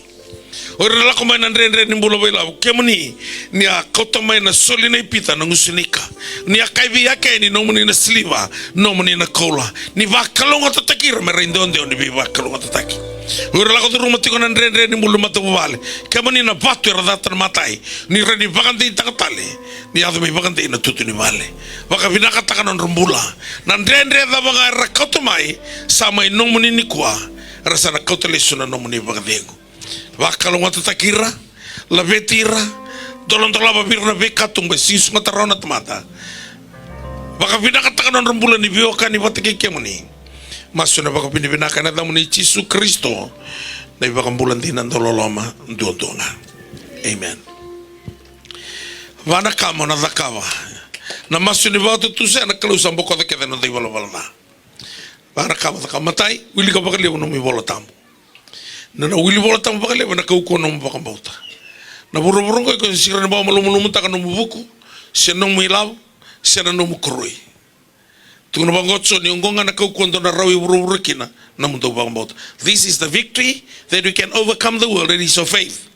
O ira na lako mai na dredre ni bula vakailavo, kemuni ni a kauta mai na soli nei Pita na gusu ni ika. Ni a kaya vei Akeni, nomuni na siliva, nomuni na koula. Ni vakalougatataki ira me ra idewadewa ni veivakalougatataki. O ira lako curuma tiko na dredre ni bula ni matavuvale, kemuni na vatu era cata na matai. Ni rawa ni vakadeitaka tale, ni yaco me ivakadei na tutu ni vale. Vakavinakataka nodra bula. Na dredre cava ga era kauta mai, sa mai nomuni nikua. Era sa na kauta lesu na nomuni vakacegu. Vakalougatataki ira, laveti ira, doladolava vei ira na veikatuba e sega ni sugata rawa na tamata. Vakavinakataka nodra bula ni veiwekani vata kei kemuni. Masu ena vakavinavinaka ena yacamuni Jisu Karisito, na iVakabula dina, dauloloma duadua ga. Amen. Va na ka mo na cakava. Na masu ni vakatutusa, na Kalou sa bokoca kece na noda ivalavala ca. Va na ka mo cakava. Matai, wilika vakalevu nomu iVola Tabu. Na, na wili Vola Tabu vakalevu ena kaukauwa nomu vakabauta. Na vuravura oqo iko sega ni vakamalumalumutaka nomu vuku, se nomu ilavo, se na nomu koroi. Tukuna vaqo o Joni, oqo ga na kaukauwa dou na rawa i vuravura kina, na nomudou vakabauta. This is the victory that we can overcome the world, and is your faith.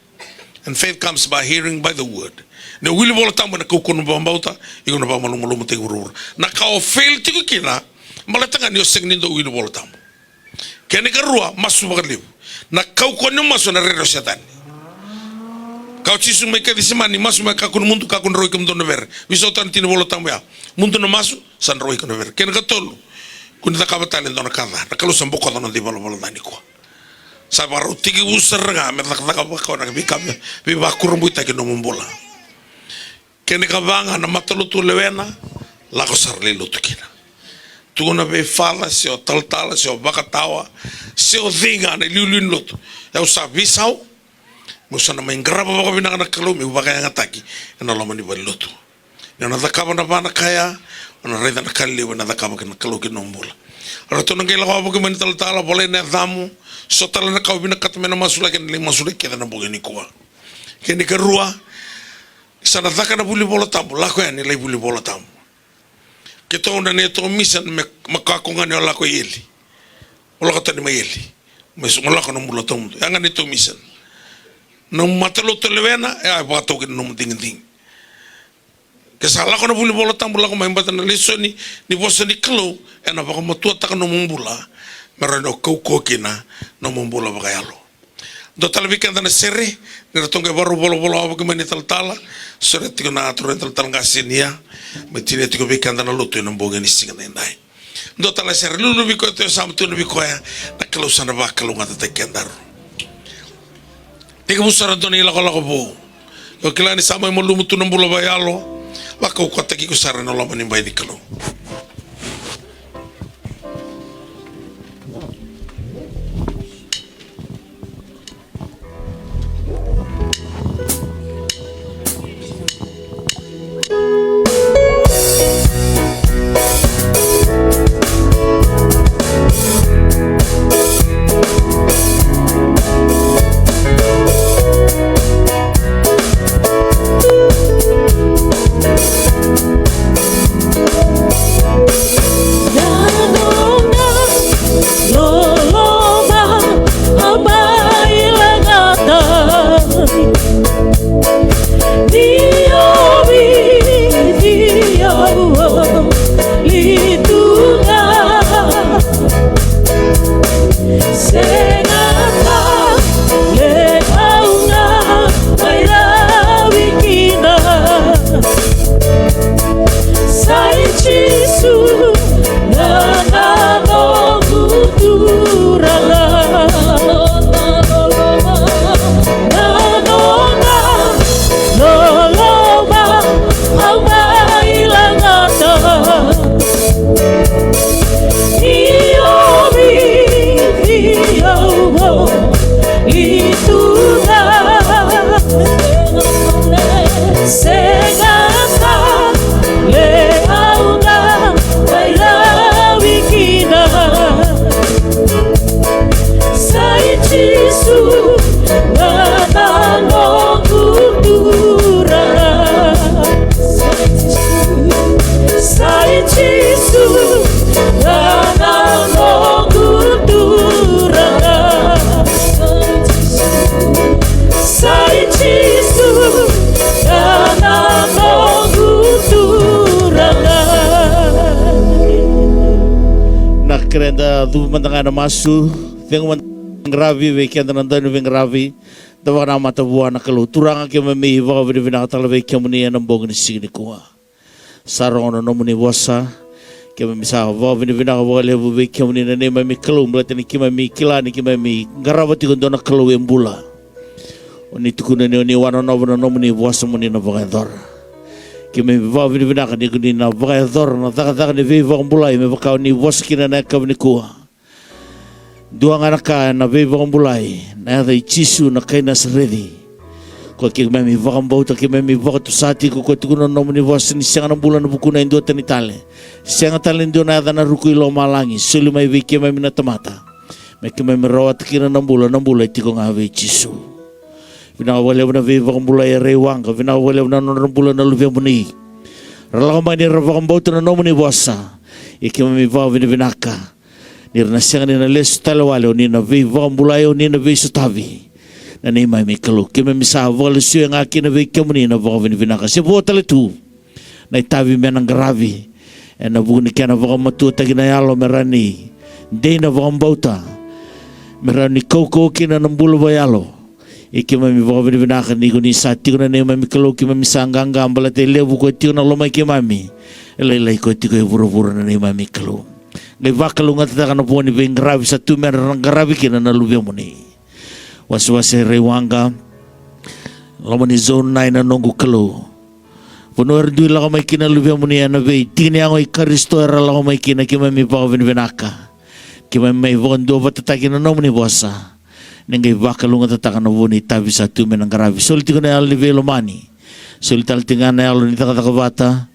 And faith comes by hearing by the word. Ni o wili Vola Tabu ena kaukauwa nomu vakabauta, iko na vakamalumalumutaki vuravura. Na ka o fail tiko kina, baleta ga ni o sega ni dau wili Vola Tabu. Kena ikarua, masu vakalevu. Na kaukauwa ni masu ena rere o Setani. Kaya o Jisu mai Kecisemani, masu mai, kakua ni mudu, kakua ni rawai kemudou na vere. Veisau tale na tikina ni Vola Tabu ya. Mudu na masu, sa na rawai iko na vere. Kena ikatolu, kua ni cakava tale e dua na ka ca. Na Kalou sa bokoca na noda ivalavala ca nikua. Sa vakarau tekivu sara ga me cakacaka vakavinaka, veika me veivakurabuitaki nomu bula. Kena ikava ga, na matalotu o lewena, lako sara lai lotu kina. Tukuna vei father, se o talatala, se o vakatawa, se o cei ga na iliuliu ni lotu. Au sa veisau, meu sa na mai qarava vakavinaka na Kalou, meu vakayagataki ena loma ni valenilotu. Ni o na cakava na va na ka ya, o na raica na ka lelevu ena cakava kina na Kalou ki na nomu bula. Ratou na qai lako wavoki mai na talatala, volai na yacamu, so tale na ka o vinakata me na masulaki, ena lai masulaki kece ena bogi nikua. Kena ikarua, sa na caka na vuli Vola Tabu, lako yani lai vuli Vola Tabu. Keitou na neitou mission me, me kakua ga ni o lako i eli. O lako tani mai eli. Me so, o lako na bula tawamudu. Ya ga neitou mission. Na matalotu o lewena, e a vakatau kina nomu digidigi. Ke sa lako na vuli Vola Tabu, lako mai, baleta na lesoni ni vosa ni Kalou ena vakamatuataka nomu bula, me rawa ni o kaukauwa kina nomu bula vakayalo. Dua tale vei keda na sere, ni ratou qai vakarau volavola wavoki mai na italatala. Sere tiko na turaga italatala qase ni ya, me tinia tiko vei keda na lotu ena bogi ni siga nidai. Dua tale na sere, luluvi koya tu e yasamu, tukuna vei koya, na Kalou sa na vakalougatataki kedaru. Tekivu sara dua na ilakolako vou. Io, kila ni sa mai malumu tu na bula vakayalo, vakaukauwataki iko sara ena loma ni bai ni Kalou. Na kerea da cuva mada ga ena masu, cegu mada ga na veiqaravi vei keda na dauniveiqaravi. Da vakanamata vua na Kalou. Turaga, keimami vakavinavinaka tale vei kemuni ena bogi ni siga nikua. Sa rogo na nomuni vosa. Keimami sa vakavinavinaka vakalevu vei kemuni na neimami Kalou, baleta ni keimami kila ni keimami qarava tiko e dua na Kalou e bula. O ni tukuna ni o ni wanonova na nomuni vosa mo ni na vakayacora. Keimami vakavinavinaka ni ko ni na vakayacora na cakacaka ni veivakabulai me vaka o ni vosa kina ena yakavi nikua. Dua ga na ka ena veivakabulai, na yaca i Jisu na kai Nasareci. Koya keimami vakabauta, keimami vakatusa tiko, koya tukuna na nomuni vosa ni sega na bula ena vukuna e dua tani tale. Sega tale ni dua na yaca ena ruku i lomalagi, soli mai vei keimami na tamata. Me keimami rawata kina na bula, na bula e tiko ga vei Jisu. Vinaka vakalevu na veivakabulai e Raiwaqa, vinaka vakalevu na nodra bula na luvemuni. Ra lako mai ni ra vakabauta na nomuni vosa. Ia keimami vakavinavinaka. Ni ra na sega ni na lesu tale wale, o ni na veivakabulai, o ni na veisotavi. Na neimami Kalou, keimami sa vakalesuya ga kina vei kemuni na vakavinavinaka. Se vo tale tu na itavi me na qaravi, ena vuku ni kena vakamatuataki na yalo me rawa ni dei na vakabauta, me rawa ni kaukauwa kina na bula vakayalo. Ia keimami vakavinavinaka ni ko ni sa tiko na neimami Kalou, keimami sa qaqa baleta e levu koya tiko na loma i keimami, e lailai koya tiko e vuravura na neimami Kalou. Qai vakalougatataka na vo ni veiqaravi sa tu me ra na qaravi kina na luvemuni. Wasewase e Raiwaqa, loma ni zone nine na noqu Kalou. Vanua era dui lako mai kina na luvemuni ena veitiki ni yago i Karisito era lako mai kina, keimami vakavinavinaka. Keimami mai vakaduavatataki na nomuni vosa. Ni qai vakalougatataka na vo ni itavi sa tu me na qaravi. Soli tiko na yalo ni veilomani. Soli tale tiko ga na yalo ni cakacaka vata.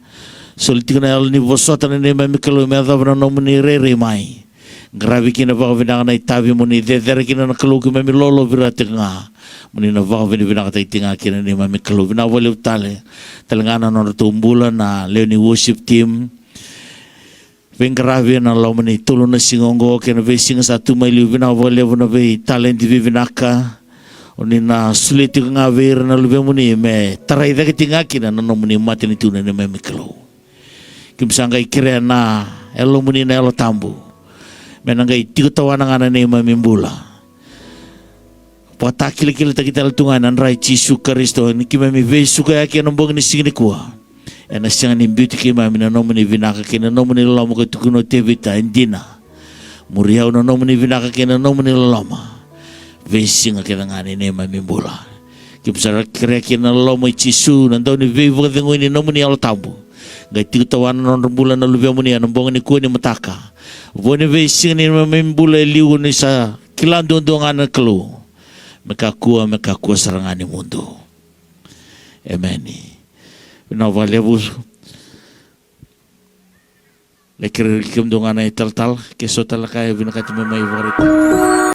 Soli tiko na yalo ni vosota na neimami Kalou me yacova na nomuni rairai mai. Qaravi kina vakavinaka na itavi mo ni cecere kina na Kalou, keimami lolovira tiko ga. Mo ni na vakavinavinakataki tiko ga kina na neimami Kalou. Vinaka vakalevu tale. Tale ga na nodratou bula na lewe ni worship team. veiqaravi ena loma ni tolu na siga oqo kei na veisiga sa tu mai liu. Vinaka vakalevu na veitaledi vivinaka o ni na solia tiko ga vei ira na luvemuni me tarai cake tiko ga kina na nomuni matanitu na neimami Kalou. Keimami sa qai kerea na Yalomuni na Yalo Tabu me na qai tiko tawana ga na neimami bula. Vakatakilakilataki tale tu ga ena dra i Jisu Karisito ni keimami veisukayaki ena bogi ni siga nikua. Ena sega ni biuti keimami na nomuni vinaka kei na nomuni loloma, ka tukuna o Tevita, e dina, muri au na nomuni vinaka kei na nomuni loloma veisiga kece ga ni neimami bula. Keimami sa kerea kina na loloma i Jisu, na dau ni veivakacegui ni nomuni Yalo Tabu, qai tiko tawana na nodra bula na luvemuni ena bogi nikua ni mataka. Vo ni veisiga ni neimami bula e liu ni sa kila duadua ga na Kalou, me kakua, me kakua sara ga ni mudu. Emeni. Vinaka vakalevu. Lai kerei kemudou ga na italatala ke so tale na ka e vinakati me mai vakaraitaka.